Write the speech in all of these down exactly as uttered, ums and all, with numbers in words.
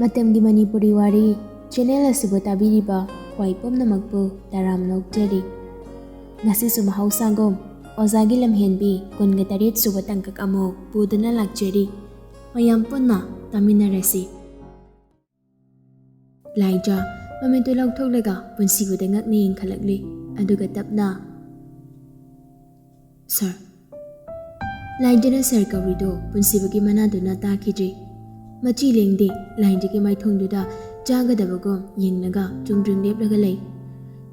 ꯃꯇꯝꯒꯤ ꯃꯅꯤꯄꯨꯔꯤ ꯋꯥꯔꯤ ꯆꯦꯅꯦꯜ ꯑꯁꯤꯕꯨ ꯇꯥꯕꯤꯔꯤꯕ ꯈ꯭ꯋꯥꯏ ꯄꯨꯝꯅꯃꯛꯄꯨ ꯇꯔꯥꯝꯅ ꯑꯣꯛꯆꯔꯤ꯫ ꯉꯁꯤꯁꯨ ꯃꯍꯧꯁꯥꯒꯨꯝ ꯑꯣꯖꯥꯒꯤ ꯂꯝꯍꯦꯟꯕꯤ ꯀꯨꯟꯒ ꯇꯔꯦꯠ ꯁꯨꯕ ꯇꯥꯡꯀꯛ ꯑꯃꯨꯛ ꯄꯨꯗꯨꯅ ꯂꯥꯛꯆꯔꯤ꯫ ꯃꯌꯥꯝ ꯄꯨꯟꯅ ꯇꯥꯃꯤꯟꯅꯔꯁꯤ꯫ ꯂꯥꯏꯖꯥ ꯃꯃꯤꯠꯇꯨ ꯂꯥꯎꯊꯣꯛꯂꯒ ꯄꯨꯟꯁꯤꯕꯗ ꯉꯛꯅ ꯌꯦꯡꯈꯠꯂꯛꯂꯤ꯫ ꯑꯗꯨꯒ ꯇꯞꯅ, "ꯁꯥꯔ꯫" ꯂꯥꯏꯖꯥꯅ ꯁꯥꯔ ꯀꯧꯔꯤꯗꯨ ꯄꯨꯟꯁꯤꯕꯒꯤ ꯃꯅꯥꯗꯨꯅ ꯇꯥꯈꯤꯗ꯭ꯔꯤ꯫ ꯃꯆꯤ ꯂꯦꯡꯗꯦ꯫ ꯂꯥꯏꯖꯥꯒꯤ ꯃꯥꯏꯊꯣꯡꯗꯨꯗ ꯆꯥꯒꯗꯕꯒꯨꯝ ꯌꯦꯡꯂꯒ ꯆꯨꯝꯗ꯭ꯔꯤꯡ ꯂꯦꯞꯂꯒ ꯂꯩ꯫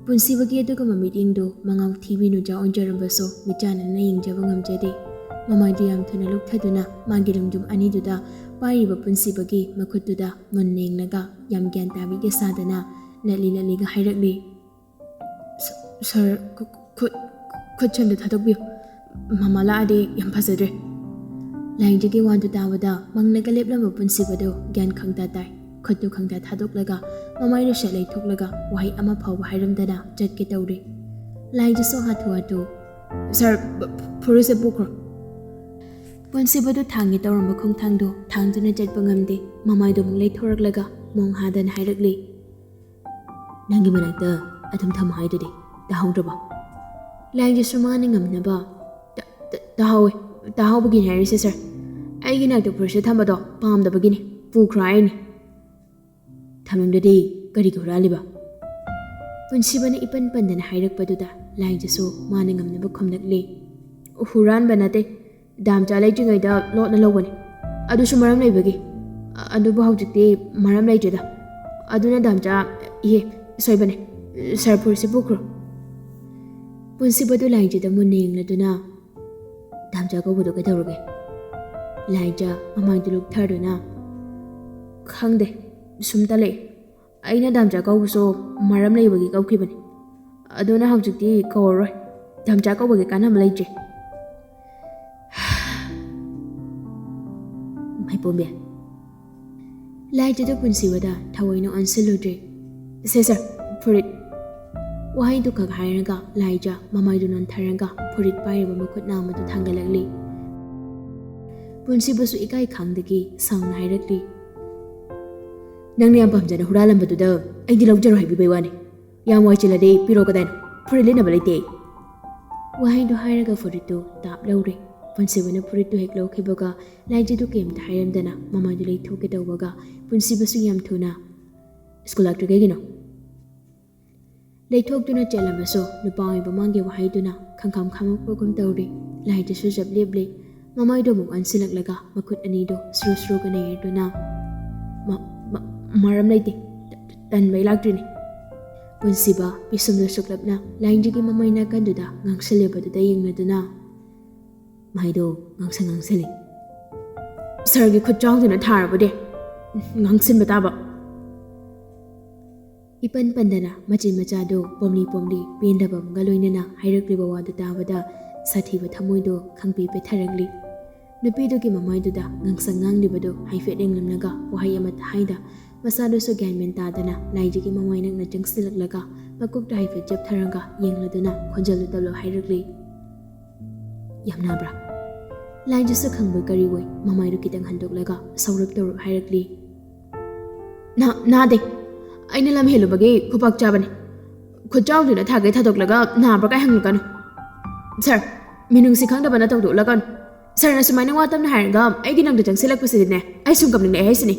ꯄꯨꯟꯁꯤꯕꯒꯤ ꯑꯗꯨꯒꯨꯝꯕ ꯃꯤꯠꯌꯦꯡꯗꯨ ꯃꯉꯥꯎ ꯊꯤꯕꯤ ꯅꯨꯖꯥ ꯑꯣꯟꯖꯔꯝꯕꯁꯨ ꯃꯤꯠꯆꯥꯟꯅꯅ ꯌꯦꯡꯖꯕ ꯉꯝꯖꯗꯦ꯫ ꯃꯃꯥꯏꯗꯨ ꯌꯥꯝ ꯊꯨꯅ ꯂꯨꯞꯊꯗꯨꯅ ꯃꯥꯒꯤ ꯂꯨꯝꯖꯨꯝ ꯑꯅꯤꯗꯨꯗ ꯄꯥꯏꯔꯤꯕ ꯄꯨꯟꯁꯤꯕꯒꯤ ꯃꯈꯨꯠꯇꯨꯗ ꯃꯨꯟꯅ ꯌꯦꯡꯂꯒ ꯌꯥꯝ ꯒ꯭ꯌꯥꯟ ꯇꯥꯕꯤꯒ ꯁꯥꯗꯅ ꯂꯠꯂꯤ ꯂꯠꯂꯤꯒ ꯍꯥꯏꯔꯛꯂꯤ, "ꯁ-, ꯁꯥꯔ, ꯈꯨ-, ꯈꯨꯠ, ꯈꯨꯠꯁꯦ ꯑꯝꯇ ꯊꯥꯗꯣꯛꯄꯤꯌꯨ꯫ ꯃꯃꯥ ꯂꯥꯛꯑꯗꯤ ꯌꯥꯝ ꯐꯖꯗ꯭ꯔꯦ꯫" ꯂꯥꯏꯖꯥꯒꯤ ꯋꯥꯗꯨ ꯇꯥꯕꯗ ꯃꯪꯂꯒ ꯂꯦꯞꯂꯝꯕ ꯄꯨꯟꯁꯤꯕꯗꯨ ꯒ꯭ꯌꯥꯟ ꯈꯪꯇꯥ ꯇꯥꯏ꯫ ꯈꯨꯠꯇꯨ ꯈꯪꯇꯥ ꯊꯥꯗꯣꯛꯂꯒ ꯃꯃꯥꯏꯗꯨ ꯁꯠ ꯂꯩꯊꯣꯛꯂꯒ ꯋꯥꯍꯩ ꯑꯃ ꯐꯥꯎꯕ ꯍꯥꯏꯔꯝꯗꯅ ꯆꯠꯀꯦ ꯇꯧꯔꯤ꯫ ꯂꯥꯏꯖꯥꯁꯨ ꯍꯥꯊꯨ ꯍꯥꯊꯨ, "ꯁꯥꯔ, ꯐ-, ꯐ-, ꯐꯨꯔꯤꯠꯁꯦ ꯄꯨꯈ꯭ꯔꯣ꯫" ꯄꯨꯟꯁꯤꯕꯗꯨ ꯊꯥꯡꯒꯦ ꯇꯧꯔꯝꯕ ꯈꯣꯡꯊꯥꯡꯗꯨ ꯊꯥꯡꯗꯨꯅ ꯆꯠꯄ ꯉꯝꯗꯦ꯫ ꯃꯃꯥꯏꯗꯨ ꯑꯃꯨꯛ ꯂꯩꯊꯣꯔꯛꯂꯒ ꯃꯣꯡ ꯍꯥꯗꯅ ꯍꯥꯏꯔꯛꯂꯤ, "ꯅꯪꯒꯤ ꯃꯅꯥꯛꯇ ꯑꯗꯨꯝ ꯊꯝꯃꯨ ꯍꯥꯏꯗꯨꯗꯤ, ꯇꯥꯍꯧꯗ꯭ꯔꯕꯣ?" ꯂꯥꯏꯖꯥꯁꯨ ꯃꯥꯅ ꯉꯝꯅꯕ, "ꯇ-, ꯇ-, ꯇꯥꯍꯧꯋꯦ, ꯇꯥꯍꯧꯕꯒꯤꯅꯦ ꯍꯥꯏꯔꯤꯁꯦ ꯁꯥꯔ꯫ ꯑꯩꯒꯤ ꯅꯥꯛꯇ ꯐꯨꯔꯤꯠꯁꯦ ꯊꯝꯕꯗꯣ ꯄꯥꯝꯗꯕꯒꯤꯅꯦ, ꯄꯨꯈ꯭ꯔꯣ ꯍꯥꯏꯔꯤꯅꯦ꯫" "ꯊꯝꯅꯤꯡꯗ꯭ꯔꯗꯤ ꯀꯔꯤꯒꯤ ꯍꯨꯔꯥꯜꯂꯤꯕ?" ꯄꯨꯟꯁꯤꯕꯅ ꯏꯄꯟ ꯄꯟꯗꯅ ꯍꯥꯏꯔꯛꯄꯗꯨꯗ ꯂꯥꯏꯖꯥꯁꯨ ꯃꯥꯅ ꯉꯝꯅꯕ ꯈꯨꯝꯂꯛꯂꯦ, "ꯍꯨꯔꯥꯟꯕ ꯅꯠꯇꯦ, ꯗꯥꯝꯆꯥ ꯂꯩꯇ꯭ꯔꯤꯉꯩꯗ ꯂꯣꯠꯅ ꯂꯧꯕꯅꯤ꯫ ꯑꯗꯨꯁꯨ ꯃꯔꯝ ꯂꯩꯕꯒꯤ꯫ ꯑ-, ꯑꯗꯨꯕꯨ ꯍꯧꯖꯤꯛꯇꯤ ꯃꯔꯝ ꯂꯩꯇ꯭ꯔꯦꯗ꯫ ꯑꯗꯨꯅ ꯗꯥꯝꯆꯥ, ꯏꯍꯦ, ꯁꯣꯏꯕꯅꯦ꯫ ꯁꯥꯔ ꯐꯨꯔꯤꯠꯁꯤ ꯄꯨꯈ꯭ꯔꯣ꯫" ꯄꯨꯟꯁꯤꯕꯗꯨ ꯂꯥꯏꯖꯥꯗ ꯃꯨꯟꯅ ꯌꯦꯡꯂꯗꯨꯅ, "ꯗꯥꯝꯆꯥ ꯀꯧꯕꯗꯣ ꯀꯩꯗꯧꯔꯒꯦ?" ꯂꯥꯏꯖꯥ ꯃꯃꯥꯏꯗꯨ ꯂꯨꯞꯊꯗꯨꯅ, "ꯈꯪꯗꯦ, ꯁꯨꯝ ꯇꯜꯂꯛꯑꯦ꯫ ꯑꯩꯅ ꯗꯥꯝꯆꯥ ꯀꯧꯕꯁꯨ ꯃꯔꯝ ꯂꯩꯕꯒꯤ ꯀꯧꯈꯤꯕꯅꯤ꯫ ꯑꯗꯨꯅ ꯍꯧꯖꯤꯛꯇꯤ ꯀꯧꯔꯔꯣꯏ꯫ ꯗꯥꯝꯆꯥ ꯀꯧꯕꯒꯤ ꯀꯥꯟꯅꯕ ꯂꯩꯇ꯭ꯔꯦ꯫" ꯃꯥꯏꯄꯣꯝꯕꯤ꯫ ꯂꯥꯏꯖꯥꯗꯨ ꯄꯨꯟꯁꯤꯕꯗ ꯊꯑꯣꯏꯅ ꯑꯣꯟꯁꯤꯜꯂꯨꯗ꯭ꯔꯦ꯫ "ꯁꯦ ꯁꯥꯔ, ꯐꯨꯔꯤꯠ꯫" ꯋꯥꯍꯩꯗꯨ ꯈꯛ ꯍꯥꯏꯔꯒ ꯂꯥꯏꯖꯥ ꯃꯃꯥꯏꯗꯨ ꯅꯣꯟꯊꯔꯒ ꯐꯨꯔꯤꯠ ꯄꯥꯏꯔꯤꯕ ꯃꯈꯨꯠ ꯅꯥꯝꯃꯗꯨ ꯊꯥꯡꯒꯠꯂꯛꯂꯤ꯫ ꯄꯨꯟꯁꯤꯕꯁꯨ ꯏꯀꯥꯏ ꯈꯪꯗꯒꯤ ꯁꯥꯎꯅ ꯍꯥꯏꯔꯛꯂꯤ, "ꯅꯪꯅ ꯌꯥꯝ ꯄꯥꯝꯖꯅ ꯍꯨꯔꯥꯜꯂꯝꯕꯗꯨꯗ ꯑꯩꯗꯤ ꯂꯧꯖꯔꯣꯏ ꯍꯥꯏꯕꯤꯕꯩ ꯋꯥꯅꯤ꯫ ꯌꯥꯝ ꯋꯥꯏ ꯆꯤꯜꯂꯗꯤ ꯄꯤꯔꯣ ꯀꯗꯥꯏꯅꯣ? ꯐꯨꯔꯤꯠ ꯂꯤꯠꯅꯕ ꯂꯩꯇꯦ ꯑꯩ꯫" ꯋꯥꯍꯩꯗꯣ ꯍꯥꯏꯔꯒ ꯐꯨꯔꯤꯠꯇꯨ ꯇꯥꯞ ꯂꯧꯔꯦ꯫ ꯄꯨꯟꯁꯤꯕꯅ ꯐꯨꯔꯤꯠꯇꯨ ꯍꯦꯛ ꯂꯧꯈꯤꯕꯒ ꯂꯥꯏꯖꯗꯨ ꯀꯩꯝꯇ ꯍꯥꯏꯔꯝꯗꯅ ꯃꯃꯥꯏꯗꯨ ꯂꯩꯊꯣꯛꯀꯦ ꯇꯧꯕꯒ ꯄꯨꯟꯁꯤꯕꯁꯨ ꯌꯥꯝ ꯊꯨꯅ "ꯁ꯭ꯀꯨꯜ ꯂꯥꯛꯇ꯭ꯔꯤ ꯀꯩꯒꯤꯅꯣ?" ꯂꯩꯊꯣꯛꯇꯨꯅ ꯆꯦꯜꯂꯝꯃꯁꯨ ꯅꯨꯄꯥ ꯑꯣꯏꯕ ꯃꯥꯒꯤ ꯋꯥꯍꯩꯗꯨꯅ ꯈꯪꯈꯥꯝ ꯈꯥꯝꯃꯛꯄꯒꯨꯝ ꯇꯧꯔꯤ꯫ ꯂꯥꯏꯖꯁꯨ ꯆꯞ ꯂꯦꯞꯂꯦ꯫ ꯃꯃꯥꯏꯗꯨ ꯑꯃꯨꯛ ꯑꯣꯟꯁꯤꯜꯂꯛꯂꯒ ꯃꯈꯨꯠ ꯑꯅꯤꯗꯨ ꯁ꯭ꯔꯨ ꯁ꯭ꯔꯨꯒ ꯅꯩꯔꯗꯨꯅ "ꯃ-, ꯃ-, ꯃꯔꯝ ꯂꯩꯇꯦ꯫ ꯇ-, ꯇ-, ꯇꯟꯕꯩ ꯂꯥꯛꯇ꯭ꯔꯤꯅꯤ꯫" ꯄꯨꯟꯁꯤꯕ ꯄꯤꯁꯨꯝꯗꯨ ꯁꯨꯛꯂꯞꯅ ꯂꯥꯏꯖꯒꯤ ꯃꯃꯩ ꯅꯥꯀꯟꯗꯨꯗ ꯉꯥꯡꯁꯤꯜꯂꯤꯕꯗꯨꯗ ꯌꯦꯡꯂꯗꯨꯅ "ꯃꯍꯩꯗꯣ ꯉꯥꯡꯁꯪ ꯉꯥꯡꯁꯤꯜꯂꯤ꯫" "ꯁꯥꯔꯒꯤ ꯈꯨꯠ ꯆꯥꯎꯗꯨꯅ ꯊꯥꯔꯕꯗꯤ ꯉꯥꯡꯁꯤꯟꯕ ꯇꯥꯕ꯫" ꯏꯄꯟ ꯄꯟꯗꯅ ꯃꯆꯤꯟ ꯃꯆꯥꯗꯨ ꯄꯣꯝꯂꯤ ꯄꯣꯝꯂꯤ ꯄꯦꯟꯗꯕ ꯑꯃꯒ ꯂꯣꯏꯅꯅ ꯍꯥꯏꯔꯛꯂꯤꯕ ꯋꯥꯗꯨ ꯇꯥꯕꯗ ꯁꯥꯊꯤꯕ ꯊꯃꯣꯏꯗꯨ ꯈꯪꯄꯤ ꯄꯦꯊꯔꯛꯂꯤ꯫ ꯅꯨꯄꯤꯗꯨꯒꯤ ꯃꯃꯥꯏꯗꯨꯗ ꯉꯥꯡꯁꯪ ꯉꯥꯡꯂꯤꯕꯗꯨ ꯍꯥꯏꯐꯦꯠ ꯌꯦꯡꯂꯝꯂꯒ ꯋꯥꯍꯩ ꯑꯃꯠꯇ ꯍꯥꯏꯗ ꯃꯁꯥꯗꯨꯁꯨ ꯒ꯭ꯌꯥꯟ ꯃꯦꯟ ꯇꯥꯗꯅ ꯂꯥꯏꯖꯒꯤ ꯃꯃꯥꯏ ꯅꯛꯅ ꯆꯪꯁꯤꯜꯂꯛꯂꯒ ꯃꯀꯣꯛꯇ ꯍꯥꯏꯐꯦꯠ ꯆꯞꯊꯔꯒ ꯌꯦꯡꯂꯗꯨꯅ ꯈꯣꯟꯖꯦꯜꯗꯨ ꯇꯞꯂꯞ ꯍꯥꯏꯔꯛꯂꯤ꯫ "ꯌꯥꯝ ꯅꯥꯕ꯭ꯔꯥ?" ꯂꯥꯏꯖꯁꯨ ꯈꯪꯕꯣꯏ ꯀꯔꯤꯕꯣꯏ ꯃꯃꯥꯏꯗꯨ ꯈꯤꯇꯪ ꯍꯟꯗꯣꯛꯂꯒ ꯁꯧꯔꯞ ꯇꯧꯔꯞ ꯍꯥꯏꯔꯛꯂꯤ꯫ "ꯅꯥ-, ꯅꯥꯗꯦ꯫ ꯑꯩꯅ ꯂꯝ ꯍꯦꯜꯂꯨꯕꯒꯤ ꯈꯨꯄꯥꯛ ꯆꯥꯕꯅꯤ꯫ ꯈꯨꯠ ꯆꯥꯎꯗꯨꯅ ꯊꯥꯒꯦ ꯊꯥꯗꯣꯛꯂꯒ ꯅꯥꯕ꯭ꯔꯥ ꯀꯥꯏ ꯍꯪꯂꯛꯀꯅꯨ꯫ ꯁꯥꯔ, ꯃꯤꯅꯨꯡꯁꯤ ꯈꯪꯗꯕꯅ ꯇꯧꯗꯣꯛꯂꯛꯀꯅꯨ꯫ ꯁꯥꯔꯅ ꯁꯨꯃꯥꯏꯅ ꯋꯥ ꯇꯞꯅ ꯍꯥꯏꯔꯒ ꯑꯩꯒꯤ ꯅꯪꯗ ꯆꯪꯁꯤꯜꯂꯛꯄꯁꯤꯗꯤꯅꯦ, ꯑꯩ ꯁꯨꯝ ꯀꯞꯅꯤꯡꯂꯛꯑꯦ ꯍꯥꯏꯁꯤꯅꯤ꯫"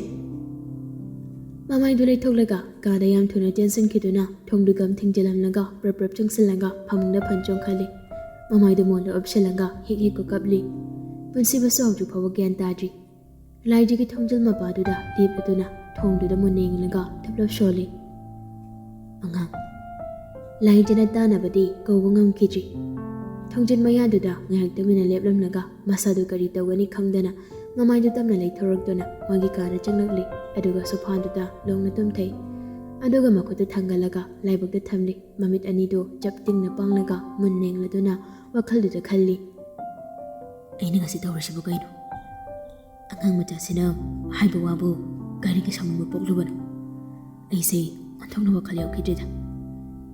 ꯃꯃꯥꯏꯗꯨ ꯂꯩꯊꯣꯛꯂꯒ ꯀꯥꯗ ꯌꯥꯝ ꯊꯨꯅ ꯆꯦꯟꯁꯤꯟꯈꯤꯗꯨꯅ ꯊꯣꯡꯗꯨ ꯒꯝ ꯊꯤꯡꯖꯤꯜꯂꯝꯂꯒ ꯄ꯭ꯔꯞ ꯄ꯭ꯔꯞ ꯆꯪꯁꯤꯜꯂꯒ ꯐꯃꯨꯡꯗ ꯐꯟ ꯆꯣꯡꯈꯠꯂꯤ꯫ ꯃꯃꯥꯏꯗꯨ ꯃꯣꯟꯗ ꯎꯞꯁꯤꯜꯂꯒ ꯍꯤꯛ ꯍꯤꯛ ꯀꯞꯂꯤ꯫ ꯄꯨꯟꯁꯤꯕꯁꯨ ꯍꯧꯖꯤꯛ ꯐꯥꯎꯕ ꯒ꯭ꯌꯥꯟ ꯇꯥꯗ꯭ꯔꯤ꯫ ꯂꯥꯏꯖꯒꯤ ꯊꯣꯡꯖꯤꯜ ꯃꯄꯥꯗꯨꯗ ꯂꯦꯞꯂꯗꯨꯅ ꯊꯣꯡꯗꯨꯗ ꯃꯨꯟꯅ ꯌꯦꯡꯂꯒ ꯊꯞꯂꯞ ꯁꯣꯜꯂꯤ꯫ "ꯑꯉꯥꯡ꯫" ꯂꯥꯏꯖꯅ ꯇꯥꯅꯕꯗꯤ ꯀꯧꯕ ꯉꯝꯈꯤꯗ꯭ꯔꯤ꯫ ꯊꯣꯡꯖꯤꯜ ꯃꯌꯥꯗꯨꯗ ꯉꯥꯏꯍꯥꯛ ꯇꯨꯃꯤꯟꯅ ꯂꯦꯞꯂꯝꯂꯒ ꯃꯁꯥꯗꯨ ꯀꯔꯤ ꯇꯧꯒꯅꯤ ꯈꯪꯗꯅ ꯃꯃꯥꯏꯗꯨ ꯇꯞꯅ ꯂꯩꯊꯣꯔꯛꯇꯨꯅ ꯃꯥꯒꯤ ꯀꯥꯗ ꯆꯪꯂꯛꯂꯤ꯫ ꯑꯗꯨꯒ ꯁꯣꯐꯥꯗꯨꯗ ꯂꯣꯡꯅ ꯇꯨꯝꯊꯩ꯫ ꯑꯗꯨꯒ ꯃꯈꯨꯠꯇꯨ ꯊꯥꯡꯒꯠꯂꯒ ꯂꯥꯏꯕꯛꯇ ꯊꯝꯂꯤ꯫ ꯃꯃꯤꯠ ꯑꯅꯤꯗꯨ ꯆꯞ ꯇꯤꯡꯅ ꯄꯥꯡꯂꯒ ꯃꯨꯟꯅ ꯌꯦꯡꯂꯗꯨꯅ ꯋꯥꯈꯜꯗꯨꯗ ꯈꯜꯂꯤ꯫ "ꯑꯩꯅ ꯉꯁꯤ ꯇꯧꯔꯤꯁꯤꯕꯨ ꯀꯩꯅꯣ? ꯑꯉꯥꯡ ꯃꯆꯥꯁꯤꯅ ꯍꯥꯏꯕ ꯋꯥꯕꯨ ꯀꯔꯤꯒꯤ ꯁꯥꯎꯅꯤꯡꯕ ꯄꯣꯛꯂꯨꯕꯅꯣ? ꯑꯩꯁꯦ ꯑꯣꯟꯊꯣꯛꯅ ꯋꯥꯈꯜ ꯌꯥꯎꯈꯤꯗ꯭ꯔꯦꯗ꯫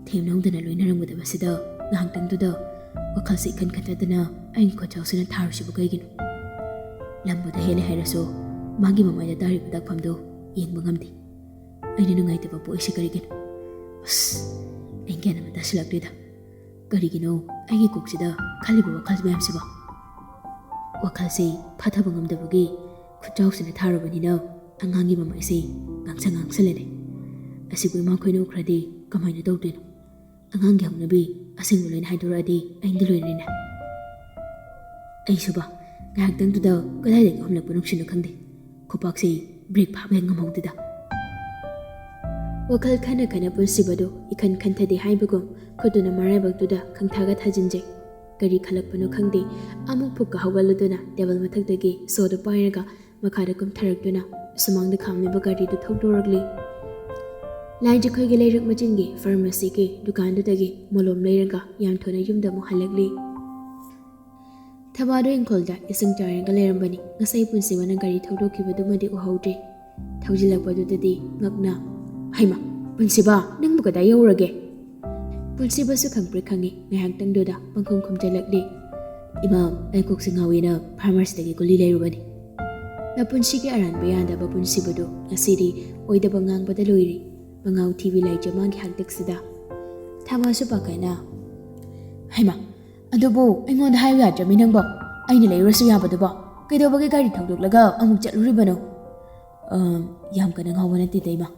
ꯊꯦꯝꯅꯧꯗꯅ ꯂꯣꯏꯅꯔꯝꯒꯗꯕꯁꯤꯗ ꯉꯥꯏꯍꯥꯛꯇꯪꯗꯨꯗ ꯋꯥꯈꯜꯁꯦ ꯏꯈꯟ ꯈꯟꯖꯗꯅ ꯑꯩꯒꯤ ꯈꯨꯠꯆꯥꯎꯁꯤꯅ ꯊꯥꯔꯨꯁꯤꯕꯨ ꯀꯩꯒꯤꯅꯣ? ꯂꯝꯕꯨꯗ ꯍꯦꯜꯂꯦ ꯍꯥꯏꯔꯁꯨ ꯃꯥꯒꯤ ꯃꯃꯥꯏꯗ ꯇꯥꯔꯤꯕ ꯇꯥꯛꯐꯝꯗꯣ ꯌꯦꯡꯕ ꯉꯝꯗꯦ꯫ ꯑꯩꯅ ꯅꯨꯡꯉꯥꯏꯇꯕ ꯄꯣꯛꯏꯁꯦ ꯀꯔꯤꯒꯤꯅꯣ? ꯑꯁ, ꯑꯩ ꯒ꯭ꯌꯥꯟ ꯑꯃ ꯇꯥꯁꯤꯜꯂꯛꯇ꯭ꯔꯦꯗ꯫ ꯀꯔꯤꯒꯤꯅꯣ ꯑꯩꯒꯤ ꯀꯣꯛꯁꯤꯗ ꯈꯜꯂꯤꯕ ꯋꯥꯈꯜ ꯃꯌꯥꯝꯁꯤꯕꯣ? ꯋꯥꯈꯜꯁꯦ ꯐꯥꯊꯕ ꯉꯝꯗꯕꯒꯤ ꯈꯨꯠꯆꯥꯎꯁꯤꯅ ꯊꯥꯔꯕꯅꯤꯅ ꯑꯉꯥꯡꯒꯤ ꯃꯃꯥꯏꯁꯦ ꯉꯥꯡꯁꯪ ꯉꯥꯡꯁꯜꯂꯦ꯫ ꯑꯁꯤꯕꯨ ꯏꯃꯥ ꯈꯣꯏꯅ ꯎꯈ꯭ꯔꯗꯤ ꯀꯃꯥꯏꯅ ꯇꯧꯗꯣꯏꯅꯣ? ꯑꯉꯥꯡꯒꯤ ꯍꯧꯅꯕꯤ ꯑꯁꯦꯡꯕ ꯂꯣꯏꯅ ꯍꯥꯏꯗꯣꯔꯛꯑꯗꯤ ꯑꯩꯗꯤ ꯂꯣꯏꯔꯦꯅꯦ꯫ ꯑꯩꯁꯨꯕ ꯉꯥꯏꯍꯥꯛꯇꯪꯗꯨꯗ ꯀꯗꯥꯏꯗꯒꯤ ꯍꯨꯝꯂꯛꯄ ꯅꯨꯡꯁꯤꯠꯅꯣ ꯈꯪꯗꯦ, ꯈꯨꯄꯥꯛꯁꯦ ꯕ꯭ꯔꯦꯛ ꯐꯥꯕ ꯍꯦꯛ ꯉꯝꯍꯧꯗꯦꯗ꯫ ꯋꯥꯈꯜ ꯈꯟꯅ ꯈꯟꯅ ꯄꯨꯟꯁꯤꯕꯗꯨ ꯏꯈꯟ ꯈꯟꯊꯗꯦ ꯍꯥꯏꯕꯒꯨꯝ ꯈꯨꯠꯇꯨꯅ ꯃꯔꯥꯏꯕꯛꯇꯨꯗ ꯈꯪꯊꯥꯒ ꯊꯥꯖꯤꯟꯖꯩ꯫ ꯀꯔꯤ ꯈꯜꯂꯛꯄꯅꯣ ꯈꯪꯗꯦ, ꯑꯃꯨꯛ ꯐꯨꯛꯀ ꯍꯧꯒꯠꯂꯗꯨꯅ ꯇꯦꯕꯜ ꯃꯊꯛꯇꯒꯤ ꯁꯣꯗꯨ ꯄꯥꯏꯔꯒ ꯃꯈꯥꯗ ꯀꯨꯝꯊꯔꯛꯇꯨꯅ ꯁꯨꯃꯥꯡꯗ ꯈꯥꯝꯂꯤꯕ ꯒꯥꯔꯤꯗꯨ ꯊꯧꯗꯣꯔꯛꯂꯤ꯫ ꯂꯥꯏꯖꯈꯣꯏꯒꯤ ꯂꯩꯔꯛ ꯃꯆꯤꯟꯒꯤ ꯐꯥꯔꯃꯥꯁꯤꯒꯤ ꯗꯨꯀꯥꯟꯗꯨꯗꯒꯤ ꯃꯣꯂꯣꯝ ꯂꯩꯔꯒ ꯌꯥꯝ ꯊꯨꯅ ꯌꯨꯝꯗ ꯑꯃꯨꯛ ꯍꯜꯂꯛꯂꯤ꯫ ꯊꯕꯥꯗꯣ ꯏꯪꯈꯣꯜꯗ ꯏꯁꯤꯡ ꯆꯥꯏꯔꯒ ꯂꯩꯔꯝꯕꯅꯤ꯫ ꯉꯁꯥꯏ ꯄꯨꯟꯁꯤꯕꯅ ꯒꯥꯔꯤ ꯊꯧꯗꯣꯛꯈꯤꯕꯗꯨꯃꯗꯤ ꯎꯍꯧꯗ꯭ꯔꯦ꯫ ꯊꯧꯖꯤꯜꯂꯛꯄꯗꯨꯗꯗꯤ ꯉꯛꯅ, "ꯍꯩꯃꯥ, ꯄꯨꯟꯁꯤꯕ, ꯅꯪꯕꯨ ꯀꯗꯥꯏ ꯌꯧꯔꯒꯦ?" ꯄꯨꯟꯁꯤꯕꯁꯨ ꯈꯪꯄ꯭ꯔꯦꯛ ꯈꯪꯉꯤ꯫ ꯉꯥꯏꯍꯥꯛꯇꯪꯗꯨꯗ ꯄꯪꯈꯨꯝ ꯈꯨꯝꯖꯤꯜꯂꯛꯂꯤ, "ꯏꯃꯥ, ꯑꯩ ꯀꯣꯛꯁꯦ ꯉꯥꯎꯏꯅ ꯐꯥꯔꯃꯥꯁꯤꯗꯒꯤ ꯒꯨꯂꯤ ꯂꯩꯔꯨꯕꯅꯤ꯫" ꯃꯄꯨꯟꯁꯤꯒꯤ ꯑꯔꯥꯟꯕ ꯌꯥꯗꯕ ꯄꯨꯟꯁꯤꯕꯗꯨ ꯉꯁꯤꯗꯤ ꯑꯣꯏꯗꯕ ꯉꯥꯡꯕꯗ ꯂꯣꯏꯔꯤ꯫ ꯃꯉꯥꯎ ꯊꯤꯕꯤ ꯂꯥꯏꯖ ꯃꯥꯒꯤ ꯍꯥꯛꯇꯛꯁꯤꯗ꯫ ꯊꯃꯥꯁꯨ ꯄꯥꯈꯠꯅ, "ꯍꯩꯃꯥ, ꯑꯗꯨꯕꯨ ꯑꯩꯉꯣꯟꯗ ꯍꯥꯏꯌꯨ ꯌꯥꯗ꯭ꯔꯃꯤ ꯅꯪꯕꯣ? ꯑꯩꯅ ꯂꯩꯔꯨꯔꯁꯨ ꯌꯥꯕꯗꯨꯕꯣ? ꯀꯩꯗꯧꯕꯒꯤ ꯒꯥꯔꯤ ꯊꯧꯗꯣꯛꯂꯒ ꯑꯃꯨꯛ ꯆꯠꯂꯨꯔꯤꯕꯅꯣ?" "ꯑ, ꯌꯥꯝ ꯀꯟꯅ ꯉꯥꯎꯕ ꯅꯠꯇꯦꯗ, ꯏꯃꯥ꯫"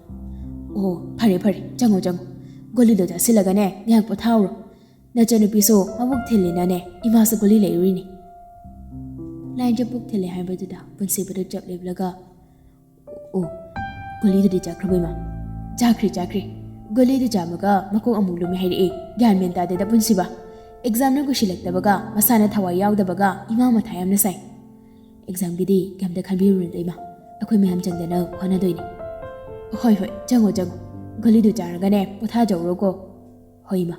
"ꯑꯣ, ꯐꯔꯦ, ꯐꯔꯦ, ꯆꯪꯉꯣ, ꯆꯪꯉꯣ꯫ ꯒꯨꯂꯤꯗꯣ ꯆꯥꯁꯤꯜꯂꯒꯅꯦ, ꯉꯥꯏꯍꯥꯛ ꯄꯣꯊꯥꯍꯧꯔꯣ꯫ ꯅꯆꯟꯅꯨꯄꯤꯁꯨ ꯃꯕꯨꯛ ꯊꯤꯜꯂꯤꯅꯅꯦ, ꯏꯃꯥꯁꯨ ꯒꯨꯂꯤ ꯂꯩꯔꯨꯏꯅꯤ꯫" ꯂꯥꯏꯟꯁꯦ ꯄꯨꯛ ꯊꯤꯜꯂꯦ ꯍꯥꯏꯕꯗꯨꯗ ꯄꯨꯟꯁꯤꯕꯗꯨ ꯆꯞ ꯂꯦꯞꯂꯒ, "ꯑꯣ, ꯒꯨꯂꯤꯗꯨꯗꯤ ꯆꯥꯈ꯭ꯔꯕ, ꯏꯃꯥ?" "ꯆꯥꯈ꯭ꯔꯦ, ꯆꯥꯈ꯭ꯔꯦ꯫ ꯒꯨꯂꯤꯗꯨ ꯆꯥꯕꯒ ꯃꯀꯣꯛ ꯑꯃꯨꯛ ꯂꯨꯝꯃꯦ ꯍꯥꯏꯔꯛꯑꯦ꯫ ꯒ꯭ꯌꯥꯟ ꯃꯦꯟ ꯇꯥꯗꯦꯗ ꯄꯨꯟꯁꯤꯕ꯫ ꯑꯦꯛꯖꯥꯝꯅ ꯀꯨꯏꯁꯤꯜꯂꯛꯇꯕꯒ, ꯃꯁꯥꯅ ꯊꯋꯥꯏ ꯌꯥꯎꯗꯕꯒ ꯏꯃꯥ ꯃꯊꯥ ꯌꯥꯝꯅ ꯁꯥꯏ꯫ ꯑꯦꯛꯖꯥꯝꯒꯤꯗꯤ ꯀꯩꯝꯇ ꯈꯟꯕꯤꯔꯨꯅꯨꯗ, ꯏꯃꯥ꯫ ꯑꯩꯈꯣꯏ ꯃꯌꯥꯝ ꯆꯪꯗꯅ ꯍꯣꯠꯅꯗꯣꯏꯅꯤ꯫" "ꯍꯣꯏ, ꯍꯣꯏ, ꯆꯪꯉꯣ, ꯆꯪꯉꯣ꯫ ꯒꯨꯂꯤꯗꯨ ꯆꯥꯔꯒꯅꯦ, ꯄꯣꯊꯥꯖꯧꯔꯣꯀꯣ꯫" "ꯍꯣꯏ, ꯏꯃꯥ꯫"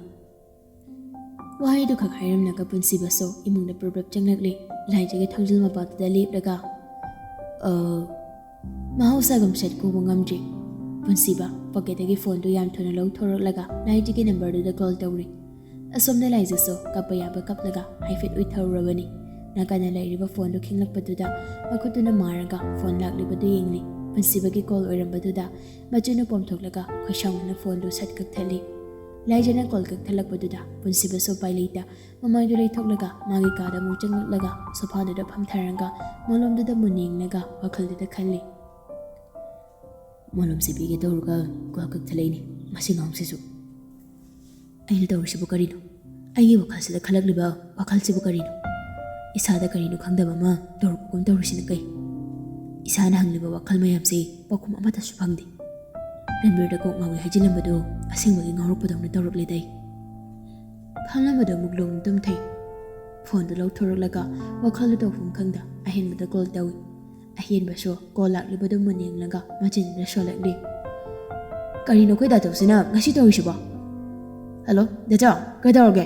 ꯋꯥꯍꯩꯗꯨ ꯈꯛ ꯍꯥꯏꯔꯝꯂꯒ ꯄꯨꯟꯁꯤꯕꯁꯨ ꯏꯃꯨꯡꯗ ꯄ꯭ꯔꯞ ꯄ꯭ꯔꯞ ꯆꯪꯂꯛꯂꯦ꯫ ꯂꯥꯏꯖꯒꯤ ꯊꯣꯡꯖꯤꯜ ꯃꯄꯥꯗꯨꯗ ꯂꯦꯞꯂꯒ, "ꯑ," ꯃꯍꯧꯁꯥꯒꯨꯝ ꯁꯠ ꯀꯧꯕ ꯉꯝꯗ꯭ꯔꯤ꯫ ꯄꯨꯟꯁꯤꯕ ꯄꯣꯀꯦꯠꯇꯒꯤ ꯐꯣꯟꯗꯨ ꯌꯥꯝ ꯊꯨꯅ ꯂꯧꯊꯣꯔꯛꯂꯒ ꯂꯥꯏꯖꯒꯤ ꯅꯝꯕꯔꯗꯨꯗ ꯀꯣꯜ ꯇꯧꯔꯤ꯫ ꯑꯁꯣꯝꯗ ꯂꯥꯏꯖꯁꯨ ꯀꯞꯄ ꯌꯥꯕ ꯀꯞꯂꯒ ꯍꯥꯏꯐꯦꯠ ꯎꯏꯊꯔꯨꯔꯕꯅꯤ꯫ ꯅꯥꯀꯟꯗ ꯂꯩꯔꯤꯕ ꯐꯣꯟꯗꯨ ꯈꯤꯡꯂꯛꯄꯗꯨꯗ ꯃꯈꯨꯠꯇꯨꯅ ꯃꯥꯔꯒ ꯐꯣꯟ ꯂꯥꯛꯂꯤꯕꯗꯨ ꯌꯦꯡꯂꯤ꯫ ꯄꯨꯟꯁꯤꯕꯒꯤ ꯀꯣꯜ ꯑꯣꯏꯔꯝꯕꯗꯨꯗ ꯃꯆꯤꯟꯅ ꯄꯣꯝꯊꯣꯛꯂꯒ ꯈꯣꯏꯁꯥꯎꯅꯅ ꯐꯣꯟꯗꯨ ꯁꯠ ꯀꯛꯊꯠꯂꯤ꯫ ꯂꯥꯏꯖꯅ ꯀꯣꯜ ꯀꯛꯊꯠꯂꯛꯄꯗꯨꯗ ꯄꯨꯟꯁꯤꯕꯁꯨ ꯎꯄꯥꯏ ꯂꯩꯇ ꯃꯃꯥꯏꯗꯨ ꯂꯩꯊꯣꯛꯂꯒ ꯃꯥꯒꯤ ꯀꯥꯗ ꯑꯃꯨꯛ ꯆꯪꯂꯛꯂꯒ ꯁꯣꯐꯥꯗꯨꯗ ꯐꯝꯊꯔꯒ ꯃꯣꯂꯣꯝꯗꯨꯗ ꯃꯨꯟꯅ ꯌꯦꯡꯂꯒ ꯋꯥꯈꯜꯗꯨꯗ ꯈꯜꯂꯤ꯫ ꯃꯣꯂꯣꯝꯁꯦ ꯄꯤꯒꯦ ꯇꯧꯔꯒ ꯀꯣꯜ ꯀꯛꯊꯠꯂꯛꯏꯅꯦ ꯃꯁꯤ ꯉꯥꯎꯁꯤꯁꯨ꯫ ꯑꯩꯅ ꯇꯧꯔꯤꯁꯤꯕꯨ ꯀꯔꯤꯅꯣ? ꯑꯩꯒꯤ ꯋꯥꯈꯜꯁꯤꯗ ꯈꯜꯂꯛꯂꯤꯕ ꯋꯥꯈꯜꯁꯤꯕꯨ ꯀꯔꯤꯅꯣ? ꯏꯁꯥꯗ ꯀꯔꯤꯅꯣ ꯈꯪꯗꯕ ꯑꯃ ꯇꯧꯔꯛꯄꯒꯨꯝ ꯇꯧꯔꯤꯁꯤꯅ ꯀꯩ? ꯏꯁꯥꯅ ꯍꯪꯂꯤꯕ ꯋꯥꯈꯜ ꯃꯌꯥꯝꯁꯤ ꯄꯥꯎꯈꯨꯝ ꯑꯃꯠꯇꯁꯨ ꯐꯪꯗꯦ꯫ ꯔꯟꯕꯤꯔꯗ ꯀꯣꯛ ꯉꯥꯎꯏ ꯍꯥꯏꯖꯤꯜꯂꯝꯕꯗꯨ ꯑꯁꯦꯡꯕꯒꯤ ꯉꯥꯎꯔꯛꯄꯗꯧꯅ ꯇꯧꯔꯛꯂꯦꯗ ꯑꯩ꯫ ꯐꯝꯂꯝꯕꯗꯣ ꯑꯃꯨꯛ ꯂꯣꯡ ꯇꯨꯝꯊꯩ꯫ ꯐꯣꯟꯗꯨ ꯂꯧꯊꯣꯔꯛꯂꯒ ꯋꯥꯈꯜꯗꯨ ꯇꯧꯐꯝ ꯈꯪꯗ ꯑꯍꯦꯟꯕꯗ ꯀꯣꯜ ꯇꯧꯏ꯫ ꯑꯍꯦꯟꯕꯁꯨ ꯀꯣꯜ ꯂꯥꯛꯂꯤꯕꯗꯨ ꯃꯨꯟꯅ ꯌꯦꯡꯂꯒ ꯃꯆꯤꯟꯗꯨꯅ ꯁꯣꯜꯂꯛꯂꯤ꯫ ꯀꯔꯤꯅꯣ ꯑꯩꯈꯣꯏ ꯗꯥ ꯆꯧꯁꯤꯅ ꯉꯁꯤ ꯇꯧꯔꯤꯁꯤꯕꯣ? ꯍꯜꯂꯣ, ꯗꯥ ꯆꯧ, ꯀꯩꯗꯧꯔꯒꯦ?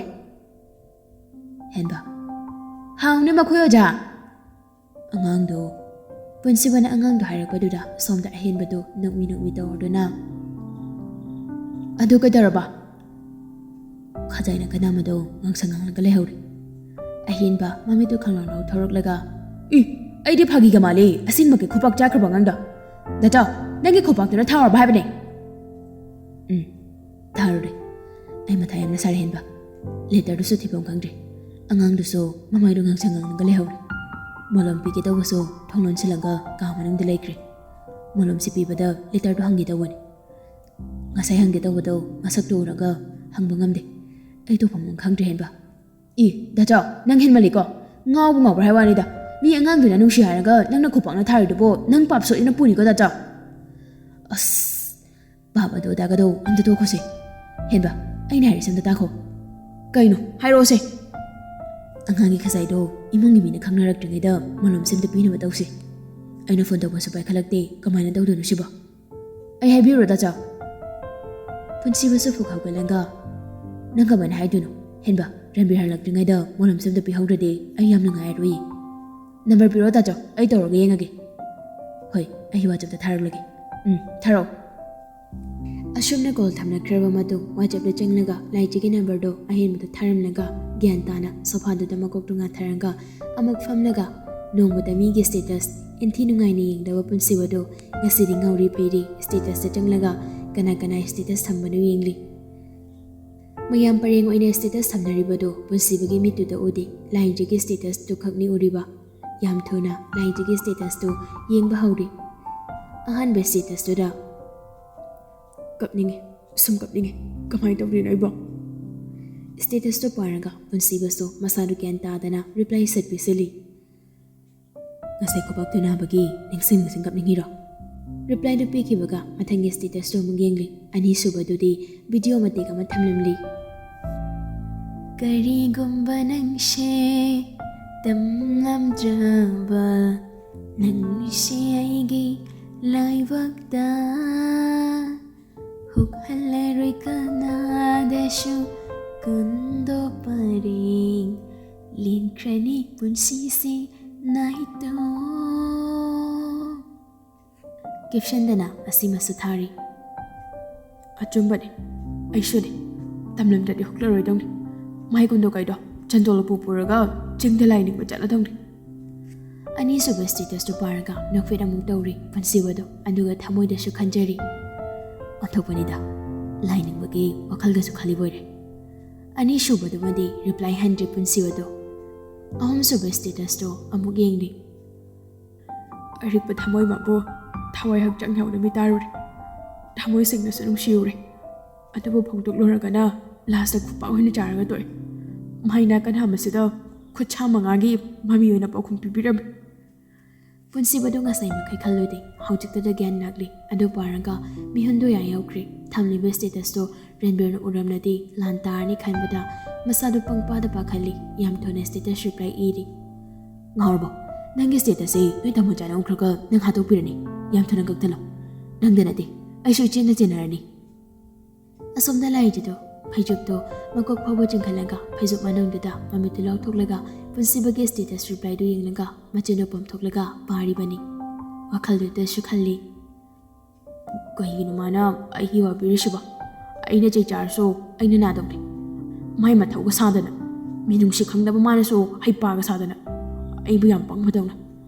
ꯍꯦꯟꯕ, ꯍꯥꯎꯅꯦ ꯃꯈꯣꯏ ꯑꯣꯖꯥ꯫ ꯑꯉꯥꯡꯗꯣ, ꯄꯨꯟꯁꯤꯕꯅ ꯑꯉꯥꯡꯗꯣ ꯍꯥꯏꯔꯛꯄꯗꯨꯗ ꯁꯣꯝꯗ ꯑꯍꯦꯟꯕꯗꯣ ꯅꯣꯛꯃꯤ ꯅꯣꯛꯃꯤ ꯇꯧꯔꯗꯨꯅ, ꯑꯗꯨ ꯀꯩꯗꯧꯔꯕ? ꯈꯖꯥꯏꯅ ꯀꯅꯥꯃꯗꯣ ꯉꯥꯡꯁꯪ ꯉꯥꯡꯂꯒ ꯂꯩꯍꯧꯔꯦ꯫ ꯑꯍꯦꯟꯕ ꯃꯃꯤꯠꯇꯨ ꯈꯪꯂꯥꯎ ꯂꯥꯎꯊꯣꯔꯛꯂꯒ, ꯏ, ꯑꯩꯗꯤ ꯐꯥꯒꯤꯒ ꯃꯥꯜꯂꯤ, ꯑꯁꯤꯟꯃꯛꯀꯤ ꯈꯨꯄꯥꯛ ꯆꯥꯈ꯭ꯔꯕ ꯑꯉꯥꯡꯗꯣ꯫ ꯗꯥ ꯆꯧ, ꯅꯪꯒꯤ ꯈꯨꯄꯥꯛꯇꯨꯅ ꯊꯥꯔꯕ ꯍꯥꯏꯕꯅꯦ꯫ ꯎꯝ, ꯊꯥꯔꯨꯔꯦ꯫ ꯑꯩ ꯃꯊꯥ ꯌꯥꯝꯅ ꯁꯥꯔꯦ ꯍꯦꯟꯕ꯫ ꯂꯦꯇꯔꯗꯨꯁꯨ ꯊꯤꯐꯝ ꯈꯪꯗ꯭ꯔꯦ꯫ ꯑꯉꯥꯡꯗꯨꯁꯨ ꯃꯃꯥꯏꯗꯨ ꯉꯥꯡꯁꯪ ꯉꯥꯡꯂꯒ ꯂꯩꯍꯧꯔꯦ꯫ ꯃꯣꯂꯣꯝ ꯄꯤꯒꯦ ꯇꯧꯕꯁꯨ ꯊꯣꯡ ꯂꯣꯟꯁꯤꯜꯂꯒ ꯀꯥ ꯃꯅꯨꯡꯗ ꯂꯩꯈ꯭ꯔꯦ꯫ ꯃꯣꯂꯣꯝꯁꯤ ꯄꯤꯕꯗ ꯂꯦꯇꯔꯗꯨ ꯍꯪꯒꯦ ꯇꯧꯕꯅꯤ꯫ ꯉꯁꯥꯏ ꯍꯪꯒꯦ ꯇꯧꯕꯗꯣ ꯃꯁꯛꯇꯨ ꯎꯔꯒ ꯍꯪꯕ ꯉꯝꯗꯦ꯫ ꯑꯩ ꯇꯧꯐꯝ ꯑꯃ ꯈꯪꯗ꯭ꯔꯦ ꯍꯦꯟꯕ꯫ ꯏ, ꯗꯥ ꯆꯧ, ꯅꯪ ꯍꯦꯟꯃꯜꯂꯤꯀꯣ꯫ ꯉꯥꯎꯕ ꯉꯥꯎꯕ꯭ꯔꯥ ꯍꯥꯏ ꯋꯥꯅꯤꯗ꯫ ꯃꯤ ꯑꯉꯥꯡꯗꯨꯅ ꯅꯨꯡꯁꯤ ꯍꯥꯏꯔꯒ ꯅꯪꯅ ꯈꯨꯄꯥꯛꯅ ꯊꯥꯔꯤꯗꯨꯕꯨ ꯅꯪ ꯄꯥꯞ ꯁꯣꯏꯗꯅ ꯄꯨꯅꯤꯀꯣ ꯗꯥ ꯆꯧ꯫ ꯑꯁ, ꯄꯥꯞ ꯑꯗꯨ ꯑꯗꯥꯒꯗꯣ ꯑꯝꯇ ꯇꯣꯛꯈꯣꯁꯦ꯫ ꯍꯦꯟꯕ, ꯑꯩꯅ ꯍꯥꯏꯔꯤꯁꯦ ꯑꯝꯇ ꯇꯥꯈꯣ꯫ ꯀꯩꯅꯣ? ꯍꯥꯏꯔꯛꯑꯣꯁꯦ꯫ ꯑꯉꯥꯡꯒꯤ ꯈꯖꯥꯏꯗꯣ ꯏꯃꯨꯡꯒꯤ ꯃꯤꯅ ꯈꯪꯅꯔꯛꯇ꯭ꯔꯤꯉꯩꯗ ꯃꯣꯂꯣꯝꯁꯦ ꯑꯝꯇ ꯄꯤꯅꯕ ꯇꯧꯁꯦ꯫ ꯑꯩꯅ ꯐꯣꯟ ꯇꯧꯕꯁꯨ ꯄꯥꯏꯈꯠꯂꯛꯇꯦ, ꯀꯃꯥꯏꯅ ꯇꯧꯗꯣꯏꯅꯣ ꯁꯤꯕꯣ? ꯑꯩ ꯍꯥꯏꯕꯤꯔꯨꯔꯣ ꯗꯥ ꯆꯧ? ꯄꯨꯟꯁꯤꯕꯁꯨ ꯐꯨꯛ ꯍꯧꯒꯠꯂꯒ, ꯅꯪ ꯀꯃꯥꯏꯅ ꯍꯥꯏꯗꯣꯏꯅꯣ? ꯍꯦꯟꯕ, ꯔꯟꯕꯤꯔ ꯍꯜꯂꯛꯇ꯭ꯔꯤꯉꯩꯗ ꯃꯣꯂꯣꯝꯁꯦ ꯑꯝꯇ ꯄꯤꯍꯧꯗ꯭ꯔꯗꯤ ꯑꯩ ꯌꯥꯝ ꯅꯨꯡꯉꯥꯏꯔꯔꯣꯏꯌꯦ꯫ ꯅꯝꯕꯔ ꯄꯤꯔꯛꯑꯣ ꯗꯥ ꯆꯧ, ꯑꯩ ꯇꯧꯔꯒ ꯌꯦꯡꯉꯒꯦ꯫ ꯍꯣꯏ, ꯑꯩ ꯋꯥꯆꯞꯇ ꯊꯥꯔꯛꯂꯒꯦ꯫ ꯎꯝ, ꯊꯥꯔꯛꯑꯣ꯫ ꯑꯁꯨꯝꯅ ꯀꯣꯜ ꯊꯝꯅꯈ꯭ꯔꯕ ꯃꯇꯨꯡ ꯋꯥꯆꯞꯇ ꯆꯪꯂꯒ ꯂꯥꯏꯖꯒꯤ ꯅꯝꯕꯔꯗꯣ ꯑꯍꯦꯟꯕꯗ ꯊꯥꯔꯝꯂꯒ ꯒ꯭ꯌꯥꯟ ꯇꯥꯅ ꯁꯣꯐꯥꯗꯨꯗ ꯃꯀꯣꯛꯇꯨ ꯉꯥꯊꯔꯒ ꯑꯃꯨꯛ ꯐꯝꯂꯒ ꯅꯣꯡꯃꯗ ꯃꯤꯒꯤ ꯁ꯭ꯇꯦꯇꯁ ꯏꯟꯊꯤ ꯅꯨꯡꯉꯥꯏꯅ ꯌꯦꯡꯗꯕ ꯄꯨꯟꯁꯤꯕꯗꯣ ꯉꯁꯤꯗꯤ ꯉꯥꯎꯔꯤ ꯐꯩꯔꯤ statusꯇ ꯆꯪꯂꯒ ꯀꯅꯥ ꯀꯅꯥ status ꯊꯝꯕꯅꯣ ꯌꯦꯡꯂꯤ꯫ ꯃꯌꯥꯝ ꯄꯔꯦꯡ ꯑꯣꯏꯅ status ꯊꯝꯅꯔꯤꯕꯗꯣ ꯄꯨꯟꯁꯤꯕꯒꯤ ꯃꯤꯠꯇꯨꯗ ꯎꯗꯦ, ꯂꯥꯏꯖꯒꯤ statusꯇꯨ ꯈꯛꯅꯤ ꯎꯔꯤꯕ꯫ ꯌꯥꯝ ꯊꯨꯅ ꯂꯥꯏꯖꯒꯤ statusꯇꯨ ꯌꯦꯡꯕ ꯍꯧꯔꯤ꯫ ꯑꯍꯥꯟꯕ statusꯇꯨꯗ, "ꯀꯞꯅꯤꯡꯉꯦ, ꯁꯨꯝ ꯀꯞꯅꯤꯡꯉꯦ, ꯀꯃꯥꯏꯅ ꯇꯧꯗꯣꯏꯅꯣ ꯑꯩꯕꯣ?" Statusꯇꯨ ꯄꯥꯔꯒ ꯄꯨꯟꯁꯤꯕꯁꯨ ꯃꯁꯥꯗꯨ ꯒ꯭ꯌꯥꯟ ꯇꯥꯗꯅ reply ꯁꯠ ꯄꯤꯁꯤꯜꯂꯤ꯫ "ꯉꯁꯥꯏ ꯈꯨꯕꯥꯛꯇꯨ ꯅꯥꯕꯒꯤ ꯅꯤꯡꯁꯤꯡ ꯅꯤꯡꯁꯤꯡ ꯀꯞꯅꯤꯡꯉꯤꯔꯣ?" Replyꯗꯨ ꯄꯤꯈꯤꯕꯒ ꯃꯊꯪꯒꯤ statusꯇꯨ ꯑꯃꯨꯛ ꯌꯦꯡꯂꯤ꯫ ꯑꯅꯤꯁꯨꯕꯗꯨꯗꯤ video ꯃꯇꯦꯛ ꯑꯃ ꯊꯝꯂꯝꯂꯤ꯫ "ꯀꯔꯤꯒꯨꯝꯕ ꯅꯪꯁꯦ ꯇꯝꯂꯝꯗ꯭ꯔꯕ, ꯅꯪꯁꯦ ꯑꯩꯒꯤ ꯂꯥꯏꯕꯛꯇ ꯍꯨꯛꯍꯜꯂꯔꯣꯏ ꯀꯅꯥꯗꯁꯨ ꯀꯨꯟꯗꯣ ꯄꯔꯦꯡ, ꯂꯦꯟꯈ꯭ꯔꯅꯤ ꯄꯨꯟꯁꯤꯁꯦ ꯅꯥꯏꯇꯣꯝ"꯫ Captionꯗꯅ ꯑꯁꯤꯃꯁꯨ ꯊꯥꯔꯤ꯫ "ꯑꯆꯨꯝꯕꯅꯤ, ꯑꯩꯁꯨꯅꯤ, ꯇꯝꯂꯝꯗ꯭ꯔꯗꯤ ꯍꯨꯛꯂꯔꯣꯏꯗꯧꯅꯤ꯫ ꯃꯥꯏ ꯀꯨꯟꯗꯣ ꯀꯩꯗꯣ ꯆꯟꯗꯣꯜ ꯎꯄꯨ ꯄꯨꯔꯒ ꯆꯤꯡꯗ ꯂꯥꯏ ꯅꯤꯡꯕ ꯆꯠꯂꯗꯧꯅꯤ"꯫ ꯑꯅꯤꯁꯨꯕ statusꯇꯨ ꯄꯥꯔꯒ ꯅꯣꯛꯐꯦꯠ ꯑꯃꯨꯛ ꯇꯧꯔꯤ ꯄꯨꯟꯁꯤꯕꯗꯣ, ꯑꯗꯨꯒ ꯊꯃꯣꯏꯗꯁꯨ ꯈꯟꯖꯔꯤ, "ꯑꯣꯟꯊꯣꯛꯄꯅꯤꯗ, ꯂꯥꯏ ꯅꯤꯡꯕꯒꯤ ꯋꯥꯈꯜꯒꯁꯨ ꯈꯜꯂꯤꯕꯣꯏꯔꯦ"꯫ ꯑꯅꯤꯁꯨꯕꯗꯨꯃꯗꯤ reply ꯍꯟꯗ꯭ꯔꯤ ꯄꯨꯟꯁꯤꯕꯗꯣ꯫ ꯑꯍꯨꯝꯁꯨꯕ statusꯇꯣ ꯑꯃꯨꯛ ꯌꯦꯡꯂꯤ꯫ "ꯑꯔꯤꯛꯄ ꯊꯃꯣꯏꯃꯛꯄꯨ ꯊꯋꯥꯏ ꯍꯛꯆꯥꯡ ꯌꯥꯎꯅ ꯃꯤꯇꯥꯔꯨꯔꯦ, ꯊꯃꯣꯏ ꯁꯦꯡꯅꯁꯨ ꯅꯨꯡꯁꯤꯔꯨꯔꯦ, ꯑꯗꯨꯕꯨ ꯐꯣꯡꯗꯣꯛꯂꯨꯔꯒꯅ lastꯇ ꯈꯨꯄꯥꯛ ꯑꯣꯏꯅ ꯆꯥꯔꯒ ꯇꯣꯛꯑꯦ꯫ ꯃꯍꯩ ꯅꯥꯀꯟ ꯑꯃꯁꯤꯗ ꯈꯨꯠꯁꯥ ꯃꯉꯥꯒꯤ ꯃꯃꯤ ꯑꯣꯏꯅ ꯄꯥꯎꯈꯨꯝ ꯄꯤꯕꯤꯔꯝꯃꯤ"꯫ ꯄꯨꯟꯁꯤꯕꯗꯨ ꯉꯁꯥꯏ ꯃꯈꯩ ꯈꯜꯂꯨꯗꯦ, ꯍꯧꯖꯤꯛꯇꯗ ꯒ꯭ꯌꯥꯟ ꯂꯥꯛꯂꯤ꯫ ꯑꯗꯨ ꯄꯥꯔꯒ ꯃꯤꯍꯨꯟꯗꯨ ꯌꯥ ꯌꯥꯎꯈ꯭ꯔꯦ꯫ ꯊꯝꯂꯤꯕ statusꯇꯣ ꯔꯟꯕꯤꯔꯅ ꯎꯔꯝꯂꯗꯤ ꯂꯥꯟ ꯇꯥꯔꯅꯤ ꯈꯟꯕꯗ ꯃꯁꯥꯗꯨ ꯄꯪꯄꯥꯗ ꯄꯥꯈꯠꯂꯤ꯫ ꯌꯥꯝ ꯊꯨꯅ status reply ꯏꯔꯤ꯫ "ꯉꯥꯎꯔꯕꯣ? ꯅꯪꯒꯤ statusꯁꯦ ꯅꯣꯏ ꯇꯥꯃꯣ ꯆꯥꯅ ꯎꯈ꯭ꯔꯒ ꯅꯪ ꯍꯥꯠꯇꯣꯛꯄꯤꯔꯅꯤ꯫ ꯌꯥꯝ ꯊꯨꯅ ꯀꯛꯊꯠꯂꯣ꯫ ꯅꯪꯗ ꯅꯠꯇꯦ, ꯑꯩꯁꯨ ꯏꯆꯦꯟꯗ ꯆꯦꯟꯅꯔꯅꯤ"꯫ ꯑꯁꯣꯝꯗ ꯂꯥꯏꯖꯗꯣ ꯐꯩꯖꯨꯞꯇꯣ ꯃꯀꯣꯛ ꯐꯥꯎꯕ ꯆꯤꯡꯈꯠꯂꯒ ꯐꯩꯖꯨꯞ ꯃꯅꯨꯡꯗꯨꯗ ꯃꯃꯤꯠꯇꯨ ꯂꯥꯎꯊꯣꯛꯂꯒ ꯄꯨꯟꯁꯤꯕꯒꯤ status replyꯗꯨ ꯌꯦꯡꯂꯒ ꯃꯆꯤꯟꯗꯨ ꯄꯣꯝꯊꯣꯛꯂꯒ ꯄꯥꯔꯤꯕꯅꯤ꯫ ꯋꯥꯈꯜꯗꯨꯗꯁꯨ ꯈꯜꯂꯤ, "ꯀꯩꯒꯤꯅꯣ ꯃꯥꯅ ꯑꯩꯒꯤ ꯋꯥ ꯄꯤꯔꯤꯁꯤꯕꯣ? ꯑꯩꯅ ꯆꯩ ꯆꯥꯔꯁꯨ ꯑꯩꯅ ꯅꯥꯗꯧꯅꯤ꯫ ꯃꯥꯏ ꯃꯊꯧꯒ ꯁꯥꯗꯅ, ꯃꯤꯅꯨꯡꯁꯤ ꯈꯪꯗꯕ ꯃꯥꯅꯁꯨ ꯍꯩꯄꯥꯒ ꯁꯥꯗꯅ, ꯑꯩꯕꯨ ꯌꯥꯝ ꯄꯪꯕꯗꯧꯅ꯫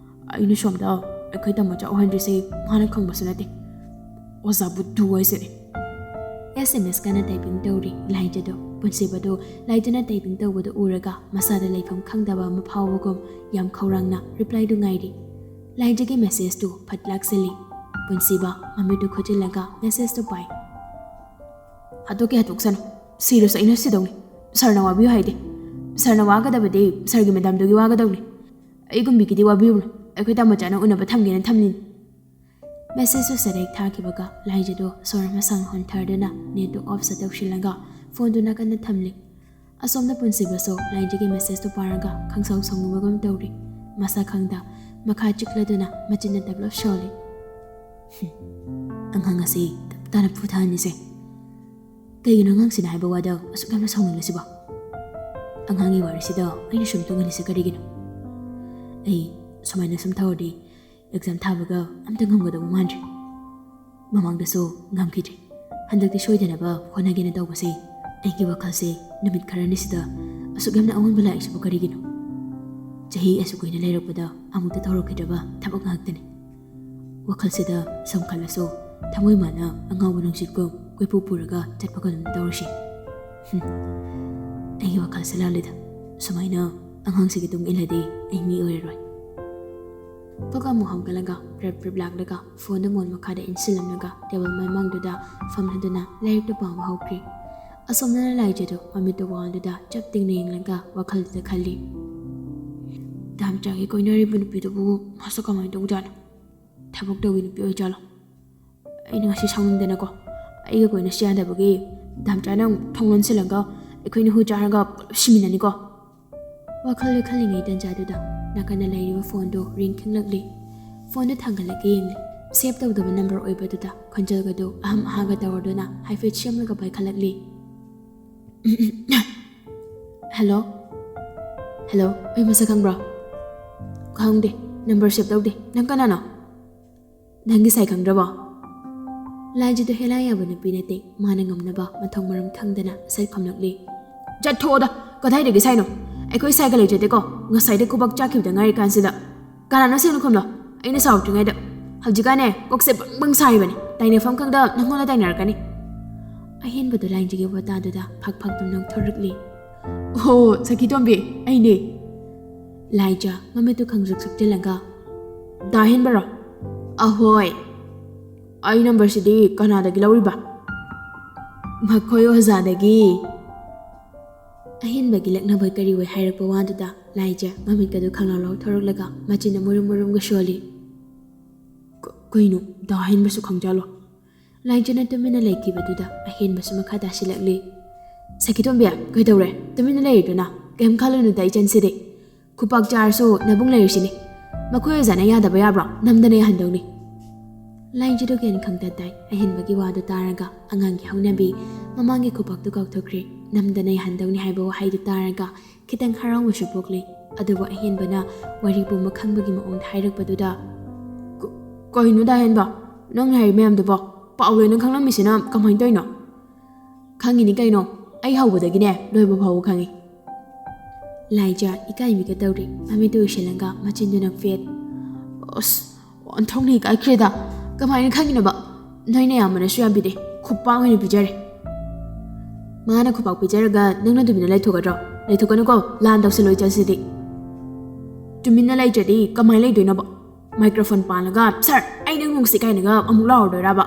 ꯑꯩꯅ ꯁꯣꯝꯗ ꯑꯩꯈꯣꯏ ꯇꯥꯃꯣꯆꯥ ꯎꯍꯟꯗ꯭ꯔꯤꯁꯦ ꯃꯥꯅ ꯈꯪꯕꯁꯨ ꯅꯠꯇꯦ꯫ ꯑꯣꯖꯥ ꯕꯨꯙꯨ ꯍꯥꯏꯁꯤꯗꯤ꯫ ꯑꯦꯁ ꯑꯦꯝ ꯑꯦꯁ ꯀꯟꯅ ꯇꯥꯏꯄꯤꯡ ꯇꯧꯔꯤ ꯂꯥꯏꯖꯗꯣ꯫ ꯄꯨꯟꯁꯤꯕꯗꯣ ꯂꯥꯏꯖꯅ ꯇꯥꯏꯄꯤꯡ ꯇꯧꯕꯗꯨ ꯎꯔꯒ ꯃꯁꯥꯗ ꯂꯩꯐꯝ ꯈꯪꯗꯕ ꯑꯃ ꯐꯥꯎꯕꯒꯨꯝ ꯌꯥꯝ ꯈꯧꯔꯥꯡꯅ ꯔꯤꯄ꯭ꯂꯥꯏꯗꯨ ꯉꯥꯏꯔꯤ꯫ ꯂꯥꯏꯖꯒꯤ ꯃꯦꯁꯦꯖꯇꯨ ꯐꯠ ꯂꯥꯛꯁꯤꯜꯂꯤ꯫ ꯄꯨꯟꯁꯤꯕ ꯃꯃꯤꯠꯇꯨ ꯈꯨꯠꯆꯤꯜꯂꯒ ꯃꯦꯁꯦꯖꯇꯨ ꯄꯥꯏ꯫ ꯍꯥꯠꯇꯣꯛꯀꯦ ꯍꯥꯠꯇꯣꯛꯁꯅꯨ, ꯁꯤꯔꯁꯨ ꯑꯩꯅ ꯁꯤꯗꯧꯅꯤ꯫ ꯁꯥꯔꯅ ꯋꯥꯕꯤꯌꯨ ꯍꯥꯏꯗꯦ꯫ ꯁꯥꯔꯅ ꯋꯥꯒꯗꯕꯗꯤ ꯁꯥꯔꯒꯤ ꯃꯦꯗꯥꯝꯗꯨꯒꯤ ꯋꯥꯒꯗꯧꯅꯤ꯫ ꯑꯩꯒꯨꯝꯕꯤꯒꯤꯗꯤ ꯋꯥꯕꯤꯔꯨꯅꯨ, ꯑꯩꯈꯣꯏ ꯇꯥꯃꯣꯆꯥꯅ ꯎꯅꯕ ꯊꯝꯒꯦꯅ ꯊꯝꯂꯤꯅꯤ꯫ ꯃꯦꯁꯦꯖꯇꯨ ꯁꯠ ꯍꯦꯛ ꯊꯥꯈꯤꯕꯒ ꯂꯥꯏꯖꯗꯣ ꯁꯣꯔ ꯑꯃ ꯁꯥꯡ ꯍꯣꯟꯊꯗꯨꯅ ꯅꯦꯠꯇꯨ ꯑꯣꯐ ꯁꯠ ꯇꯧꯁꯤꯜꯂꯒ ꯐꯣꯟꯗꯨ ꯅꯥꯀꯟꯗ ꯊꯝꯂꯤ꯫ ꯑꯁꯣꯝꯗ ꯄꯨꯟꯁꯤꯕꯁꯨ ꯂꯥꯏꯖꯒꯤ ꯃꯦꯁꯦꯖꯇꯨ ꯄꯥꯔꯒ ꯈꯪꯁꯥꯎ ꯁꯥꯎꯅꯤꯡꯕꯒꯨꯝ ꯇꯧꯔꯤ꯫ ꯃꯁꯥ ꯈꯪꯗ ꯃꯈꯥ ꯆꯤꯛꯂꯗꯨꯅ ꯃꯆꯤꯟꯅ ꯇꯞꯂꯞ ꯁꯣꯜꯂꯤ꯫ "ꯍꯨꯝ, ꯑꯉꯥꯡ ꯑꯁꯤ ꯇꯞ ꯇꯥꯅ ꯐꯨꯊꯍꯟꯅꯤꯁꯦ꯫ ꯀꯩꯒꯤꯅꯣ ꯑꯉꯥꯡꯁꯤꯅ ꯍꯥꯏꯕ ꯋꯥꯗ ꯑꯁꯨꯛ ꯌꯥꯝꯅ ꯁꯥꯎꯅꯤꯡꯂꯤꯁꯤꯕꯣ? ꯑꯉꯥꯡꯒꯤ ꯋꯥꯔꯤꯁꯤꯗ ꯑꯩꯅ ꯁꯨꯝ ꯇꯨꯡꯍꯜꯂꯤꯁꯦ ꯀꯔꯤꯒꯤꯅꯣ? ꯑꯩ ꯁꯨꯃꯥꯏꯅ ꯁꯨꯝ ꯇꯧꯔꯗꯤ ꯑꯦꯛꯖꯥꯝ ꯊꯥꯕꯒ ꯑꯝꯇ ꯉꯝꯒꯗꯧꯕ ꯃꯥꯟꯗ꯭ꯔꯦ꯫ ꯃꯃꯥꯡꯗꯁꯨ ꯉꯝꯈꯤꯗ꯭ꯔꯦ꯫ ꯍꯟꯗꯛꯇꯤ ꯁꯣꯏꯗꯅꯕ ꯍꯣꯠꯅꯒꯦꯅ ꯇꯧꯕꯁꯦ ꯑꯩꯒꯤ ꯋꯥꯈꯜꯁꯦ ꯅꯨꯃꯤꯠ ꯈꯔꯅꯤꯁꯤꯗ ꯑꯁꯨꯛ ꯌꯥꯝꯅ ꯑꯑꯣꯟꯕ ꯂꯥꯛꯏꯁꯤꯕꯨ ꯀꯔꯤꯒꯤꯅꯣ? ꯆꯍꯤ ꯑꯁꯨꯛ ꯀꯨꯏꯅ ꯂꯩꯔꯛꯄꯗ ꯑꯃꯨꯛꯇ ꯇꯧꯔꯛꯈꯤꯗ꯭ꯔꯕ ꯊꯕꯛ ꯉꯥꯛꯇꯅꯤ꯫ ꯋꯥꯈꯜꯁꯤꯗ ꯁꯨꯝ ꯈꯜꯂꯁꯨ ꯊꯃꯣꯏ ꯃꯥꯅ ꯑꯉꯥꯎꯕ ꯅꯨꯡꯁꯤꯠꯀꯨꯝ ꯀꯣꯏꯄꯨ ꯄꯨꯔꯒ ꯆꯠꯄꯒꯨꯝ ꯇꯧꯔꯤꯁꯤ꯫ ꯍꯨꯝ, ꯑꯩꯒꯤ ꯋꯥꯈꯜꯁꯦ ꯂꯥꯜꯂꯦꯗ꯫ ꯁꯨꯃꯥꯏꯅ ꯑꯉꯥꯡꯁꯤꯒꯤ ꯇꯨꯡ ꯏꯜꯂꯗꯤ ꯑꯩ ꯃꯤ ꯑꯣꯏꯔꯔꯣꯏ꯫" ꯐꯛ ꯑꯃꯨꯛ ꯍꯧꯒꯠꯂꯒ ꯄ꯭ꯔꯞ ꯄ꯭ꯔꯞ ꯂꯥꯛꯂꯒ ꯐꯣꯟꯗꯨ ꯃꯣꯟ ꯃꯈꯥꯗ ꯏꯟꯁꯤꯜꯂꯝꯂꯒ ꯇꯦꯕꯜ ꯃꯃꯥꯡꯗꯨꯗ ꯐꯝꯂꯗꯨꯅ ꯂꯥꯏꯔꯤꯛꯇꯨ ꯄꯥꯕ ꯍꯧꯈ꯭ꯔꯤ꯫ ꯑꯁꯣꯝꯗꯅ ꯂꯥꯏꯖꯗꯨ ꯃꯃꯤꯠꯇꯨ ꯋꯥꯡꯗꯨꯗ ꯆꯞ ꯇꯤꯡꯅ ꯌꯦꯡꯂꯒ ꯋꯥꯈꯜꯗꯨꯗ ꯈꯜꯂꯤ꯫ ꯗꯥꯝꯆꯥꯒꯤ ꯀꯣꯏꯅꯔꯤꯕ ꯅꯨꯄꯤꯗꯨꯕꯨ ꯃꯁꯛ ꯀꯃꯥꯏꯅ ꯇꯧꯖꯥꯠꯅꯣ? ꯊꯕꯛ ꯇꯧꯕꯤ ꯅꯨꯄꯤ ꯑꯣꯏꯖꯥꯠꯂꯣ? ꯑꯩꯅ ꯉꯁꯤ ꯁꯥꯎꯅꯤꯡꯗꯅꯀꯣ, ꯑꯩꯒ ꯀꯣꯏꯅꯁꯤ ꯌꯥꯗꯕꯒꯤ ꯗꯥꯝꯆꯥꯅ ꯑꯃꯨꯛ ꯊꯣꯡ ꯂꯣꯟꯁꯤꯜꯂꯒ ꯑꯩꯈꯣꯏꯅꯤ ꯍꯨ ꯆꯥꯔꯒ ꯄꯨꯂꯞ ꯁꯤꯃꯤꯟꯅꯅꯤꯀꯣ꯫ ꯋꯥꯈꯜ ꯈꯜꯂꯤꯉꯩ ꯇꯟꯖꯥꯗꯨꯗ ꯅꯥꯀꯟꯗ ꯂꯩꯔꯤꯕ ꯐꯣꯟꯗꯨ ꯔꯤꯡ ꯈꯤꯡꯂꯛꯂꯤ꯫ ꯐꯣꯟꯗꯨ ꯊꯥꯡꯒꯠꯂꯒ ꯌꯦꯡꯂꯤ꯫ ꯁꯦꯞ ꯇꯧꯗꯕ ꯅꯝꯕꯔ ꯑꯣꯏꯕꯗꯨꯗ ꯈꯣꯟꯖꯦꯜꯒꯗꯨ ꯑꯍꯝ ꯑꯍꯥꯒ ꯇꯧꯔꯗꯨꯅ ꯍꯥꯏꯐꯦꯠ ꯁꯦꯝꯂꯒ ꯄꯥꯏꯈꯠꯂꯛꯂꯤ꯫ "ꯍꯜꯂꯣ? ꯍꯜꯂꯣ? ꯑꯩ ꯃꯁꯛ ꯈꯪꯕ꯭ꯔꯣ?" "ꯈꯪꯗꯦ, ꯅꯝꯕꯔ ꯁꯦꯞ ꯇꯧꯗꯦ꯫ ꯅꯪ ꯀꯅꯥꯅꯣ?" "ꯅꯪꯒꯤ ꯁꯥꯏ ꯈꯪꯗ꯭ꯔꯕꯣ?" ꯂꯥꯏꯖꯗꯨ ꯍꯦꯂꯥ ꯌꯥꯕ ꯅꯨꯄꯤ ꯅꯠꯇꯦ, ꯃꯥꯅ ꯉꯝꯅꯕ ꯃꯊꯣꯡ ꯃꯔꯝ ꯈꯪꯗꯅ ꯁꯠ ꯈꯨꯝꯂꯛꯂꯤ꯫ "ꯆꯠꯊꯣꯛꯑꯣꯗ, ꯀꯗꯥꯏꯗꯒꯤ ꯁꯥꯏꯅꯣ? ꯑꯩꯈꯣꯏ ꯁꯥꯏꯒ ꯂꯩꯖꯗꯦꯀꯣ, ꯉꯁꯥꯏꯗ ꯈꯨꯕꯥꯛ ꯆꯥꯈꯤꯕꯗ ꯉꯥꯏꯔꯤ ꯀꯥꯟꯁꯤꯗ꯫" ꯀꯅꯥꯅꯣ ꯁꯦꯡꯅ ꯈꯨꯝꯂꯣ? ꯑꯩꯅ ꯁꯥꯎꯗ꯭ꯔꯤꯉꯩꯗ꯫ ꯍꯧꯖꯤꯛꯀꯥꯟꯅꯦ, ꯀꯣꯛꯁꯦ ꯕꯪ ꯕꯪ ꯁꯥꯔꯤꯕꯅꯤ꯫ ꯇꯥꯏꯅꯐꯝ ꯈꯪꯗ ꯅꯪꯉꯣꯟꯗ ꯇꯥꯏꯅꯔꯛꯀꯅꯤ꯫ ꯑꯍꯦꯟꯕꯗꯨ ꯂꯥꯏꯖꯒꯤ ꯋꯥꯇꯥꯗꯨꯗ ꯐꯛ ꯐꯛ ꯇꯨꯝ ꯅꯣꯛꯊꯣꯔꯛꯂꯤ꯫ "ꯑꯣ, ꯁꯈꯤꯇꯣꯝꯕꯤ, ꯑꯩꯅꯦ꯫" ꯂꯥꯏꯖ ꯃꯃꯤꯠꯇꯨ ꯈꯪꯖꯛ ꯁꯨꯞꯆꯤꯜꯂꯒ, "ꯗꯥ ꯍꯦꯟꯕꯔꯣ?" "ꯑꯍꯣꯏ꯫ ꯑꯩ ꯅꯝꯕꯔꯁꯤꯗꯤ ꯀꯅꯥꯗꯒꯤ ꯂꯧꯔꯤꯕ?" "ꯃꯈꯣꯏ ꯑꯣꯖꯥꯗꯒꯤ꯫" ꯑꯍꯦꯟꯕꯒꯤ ꯂꯛꯅꯕꯣꯏ ꯀꯔꯤꯑꯣꯏ ꯍꯥꯏꯔꯛꯄ ꯋꯥꯗꯨꯗ ꯂꯥꯏꯖ ꯃꯃꯤꯠꯀꯗꯨ ꯈꯪꯂꯥꯎ ꯂꯥꯎꯊꯣꯔꯛꯂꯒ ꯃꯆꯤꯟꯗ ꯃꯨꯔꯨꯝ ꯃꯨꯔꯨꯝꯒ ꯁꯣꯜꯂꯤ꯫ "ꯀ-, ꯀꯩꯅꯣ, ꯗꯥ ꯍꯦꯟꯕꯁꯨ ꯈꯪꯖꯥꯠꯂꯣ?" ꯂꯥꯏꯖꯅ ꯇꯨꯃꯤꯟꯅ ꯂꯩꯈꯤꯕꯗꯨꯗ ꯑꯍꯦꯟꯕꯁꯨ ꯃꯈꯥ ꯇꯥꯁꯤꯜꯂꯛꯂꯤ꯫ "ꯁꯈꯤꯇꯣꯝꯕꯤ, ꯀꯩꯗꯧꯔꯦ? ꯇꯨꯃꯤꯟꯅ ꯂꯩꯔꯤꯗꯨꯅ? ꯀꯩꯝ ꯈꯜꯂꯨꯅꯨꯗ ꯏꯆꯟꯁꯤꯗꯤ꯫ ꯈꯨꯄꯥꯛ ꯆꯥꯔꯁꯨ ꯅꯕꯨꯡ ꯂꯩꯔꯤꯁꯤꯅꯤ꯫ ꯃꯈꯣꯏ ꯑꯣꯖꯥꯅ ꯌꯥꯗꯕ ꯌꯥꯕ꯭ꯔꯣ? ꯅꯝꯗꯅ ꯌꯥꯍꯟꯗꯧꯅꯤ꯫" ꯂꯥꯏꯖꯗꯣ ꯒ꯭ꯌꯥꯟ ꯈꯪꯇ ꯇꯥꯏ꯫ ꯑꯍꯦꯟꯕꯒꯤ ꯋꯥꯗꯨ ꯇꯥꯔꯒ ꯑꯉꯥꯡꯒꯤ ꯍꯧꯅꯕꯤ ꯃꯃꯥꯡꯒꯤ ꯈꯨꯄꯥꯛꯇꯨ ꯀꯥꯎꯊꯣꯛꯈ꯭ꯔꯦ꯫ ꯅꯝꯗꯅ ꯌꯥꯍꯟꯗꯧꯅꯤ ꯍꯥꯏꯕ ꯋꯥꯍꯩꯗꯨ ꯇꯥꯔꯒ ꯈꯤꯇꯪ ꯍꯔꯥꯎꯕꯁꯨ ꯄꯣꯛꯂꯤ꯫ ꯑꯗꯨꯕꯨ ꯑꯍꯦꯟꯕꯅ ꯋꯥꯔꯤ ꯄꯨꯝꯕ ꯈꯪꯕꯒꯤ ꯃꯑꯣꯡꯗ ꯍꯥꯏꯔꯛꯄꯗꯨꯗ, "ꯀ-, ꯀꯩꯅꯣ ꯗꯥ ꯍꯦꯟꯕ? ꯅꯪꯅ ꯍꯥꯏꯔꯤ ꯃꯌꯥꯝꯗꯨꯕꯣ ꯄꯥꯎ ꯂꯣꯏꯅ ꯈꯪꯂꯝꯃꯤꯁꯤꯅ ꯀꯃꯥꯏꯅ ꯇꯧꯔꯤꯅꯣ?" "ꯈꯪꯉꯤꯅꯤ ꯀꯩꯅꯣ, ꯑꯩ ꯍꯧꯕꯗꯒꯤꯅꯦ ꯂꯣꯏꯕ ꯐꯥꯎꯕ ꯈꯪꯉꯤ꯫" ꯂꯥꯏꯖ ꯏꯀꯥꯏꯕꯤꯒ ꯇꯧꯔꯤ꯫ ꯃꯃꯤꯠꯇꯨ ꯎꯏꯁꯤꯜꯂꯒ ꯃꯆꯤꯟꯗꯨꯅ ꯐꯦꯠ꯫ "ꯑꯁ, ꯑꯣꯟꯊꯣꯛꯅ ꯏꯀꯥꯏꯈ꯭ꯔꯦꯗ꯫ ꯀꯃꯥꯏꯅ ꯈꯪꯉꯤꯅꯣꯕ? ꯅꯣꯏ ꯅꯌꯥꯝꯕꯅꯁꯨ ꯌꯥꯝ ꯄꯤꯗꯦ꯫ ꯈꯨꯄꯥꯛ ꯑꯣꯏꯅ ꯄꯤꯖꯔꯦ꯫" "ꯃꯥꯅ ꯈꯨꯄꯥꯛ ꯄꯤꯖꯔꯒ ꯅꯪꯅ ꯇꯨꯃꯤꯟꯅ ꯂꯩꯊꯣꯛꯀꯗ꯭ꯔꯣ? ꯂꯩꯊꯣꯛꯀꯅꯨꯀꯣ, ꯂꯥꯟ ꯇꯧꯁꯜꯂꯣ ꯏꯆꯟꯁꯤꯗꯤ꯫" "ꯇꯨꯃꯤꯟꯅ ꯂꯩꯇ꯭ꯔꯗꯤ ꯀꯃꯥꯏꯅ ꯂꯩꯗꯣꯏꯅꯣꯕ? ꯃꯥꯏꯀ꯭ꯔꯣꯐꯣꯟ ꯄꯥꯜꯂꯒ, 'ꯁꯥꯔ, ꯑꯩ ꯅꯪ ꯅꯨꯡꯁꯤ' ꯀꯥꯏꯅꯒ ꯑꯃꯨꯛ ꯂꯥꯎꯔꯗꯣꯏꯔꯕ?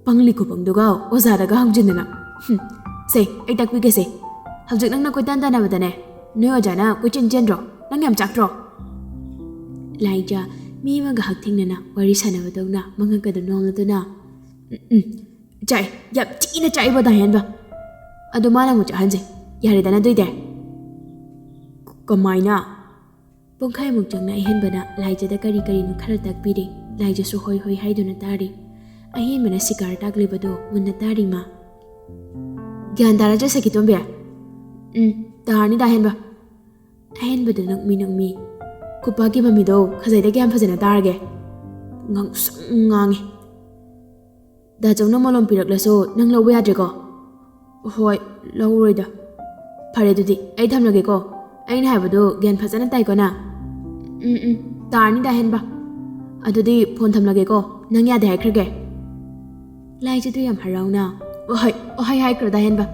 ꯄꯪꯂꯤ ꯈꯨꯄꯪꯗꯨꯒ ꯑꯣꯖꯥꯗꯒ ꯍꯪꯖꯤꯟꯗꯅ꯫ ꯍꯨꯝ, ꯁꯦ, ꯑꯩ ꯇꯥꯛꯄꯤꯒꯦꯁꯦ꯫ ꯍꯧꯖꯤꯛ ꯅꯪꯅ ꯀꯣꯏꯇꯥꯟ ꯇꯥꯟꯅꯕꯗꯅꯦ, ꯅꯣꯏ ꯑꯣꯖꯥꯅ ꯀꯣꯏꯆꯦꯟ ꯆꯦꯟꯗ꯭ꯔꯣ? ꯅꯪ ꯌꯥꯝ ꯆꯥꯛꯇ꯭ꯔꯣ?" ꯂꯥꯏꯖ ꯃꯤ ꯑꯃꯒ ꯍꯛꯊꯦꯡꯅꯅ ꯋꯥꯔꯤ ꯁꯥꯟꯅꯕꯗꯧꯅ ꯃꯉꯛꯀꯗꯨ ꯅꯣꯝꯂꯗꯨꯅ, "ꯎꯝ, ꯎꯝ, ꯆꯥꯛꯑꯦ, ꯌꯥꯝ ꯊꯤꯅ ꯆꯥꯛꯑꯦꯕꯣ ꯗꯥ ꯍꯦꯟꯕ꯫ ꯑꯗꯣ ꯃꯥꯅ ꯑꯃꯨꯛ ꯆꯥꯛꯍꯟꯁꯦ꯫ ꯌꯥꯔꯦꯗꯅ ꯑꯗꯨꯏꯗꯤ?" "ꯀ-, ꯀꯃꯥꯏꯅ?" ꯄꯨꯡꯈꯥꯏꯃꯨꯛ ꯆꯪꯅ ꯑꯍꯦꯟꯕꯅ ꯂꯥꯏꯖꯗ ꯀꯔꯤ ꯀꯔꯤꯅꯣ ꯈꯔ ꯇꯥꯛꯄꯤꯔꯤ꯫ ꯂꯥꯏꯖꯁꯨ ꯍꯣꯏ ꯍꯣꯏ ꯍꯥꯏꯗꯨꯅ ꯇꯥꯔꯤ꯫ ꯑꯍꯦꯟꯕꯅ ꯁꯤꯀꯥꯔ ꯇꯥꯛꯂꯤꯕꯗꯣ ꯃꯨꯟꯅ ꯇꯥꯔꯤ ꯃꯥ꯫ "ꯒ꯭ꯌꯥꯟ ꯇꯥꯔꯗ꯭ꯔ ꯁꯈꯤꯇꯣꯝꯕꯤ?" "ꯎꯝ, ꯇꯥꯔꯅꯤ ꯗꯥ ꯍꯦꯟꯕ꯫" ꯑꯍꯦꯟꯕꯗ ꯅꯣꯛꯃꯤ ꯅꯣꯛꯃꯤ, "ꯈꯨꯄꯥꯛꯀꯤ ꯃꯃꯤꯗꯣ ꯈꯖꯥꯏꯗ ꯀꯌꯥꯝ ꯐꯖꯅ ꯇꯥꯔꯒꯦ?" "ꯉꯥꯡꯁꯪ ꯉꯥꯡꯉꯦ꯫" "ꯗꯥ ꯆꯧꯅ ꯃꯣꯂꯣꯝ ꯄꯤꯔꯛꯂꯁꯨ ꯅꯪ ꯂꯧꯕ ꯌꯥꯗ꯭ꯔꯦꯀꯣ?" "ꯍꯣꯏ, ꯂꯧꯔꯣꯏꯗ꯫" "ꯐꯔꯦ ꯑꯗꯨꯗꯤ, ꯑꯩ ꯊꯝꯂꯒꯦꯀꯣ꯫ ꯑꯩꯅ ꯍꯥꯏꯕꯗꯨ ꯒ꯭ꯌꯥꯟ ꯐꯖꯅ ꯇꯥꯏꯀꯣ ꯅꯪ?" "ꯎꯝ, ꯎꯝ, ꯇꯥꯔꯅꯤꯗ, ꯑꯍꯦꯟꯕ꯫ ꯑꯗꯨꯗꯤ ꯐꯣꯟ ꯊꯝꯂꯒꯦꯀꯣ, ꯅꯪ ꯌꯥꯗꯦ ꯍꯥꯏꯈ꯭ꯔꯒꯦ?" ꯂꯥꯏꯖꯗꯨ ꯌꯥꯝ ꯍꯔꯥꯎꯅ, "ꯑꯣꯍꯣꯏ, ꯑꯣꯍꯣꯏ ꯍꯥꯏꯈ꯭ꯔꯣꯗ, ꯑꯍꯦꯟꯕ꯫"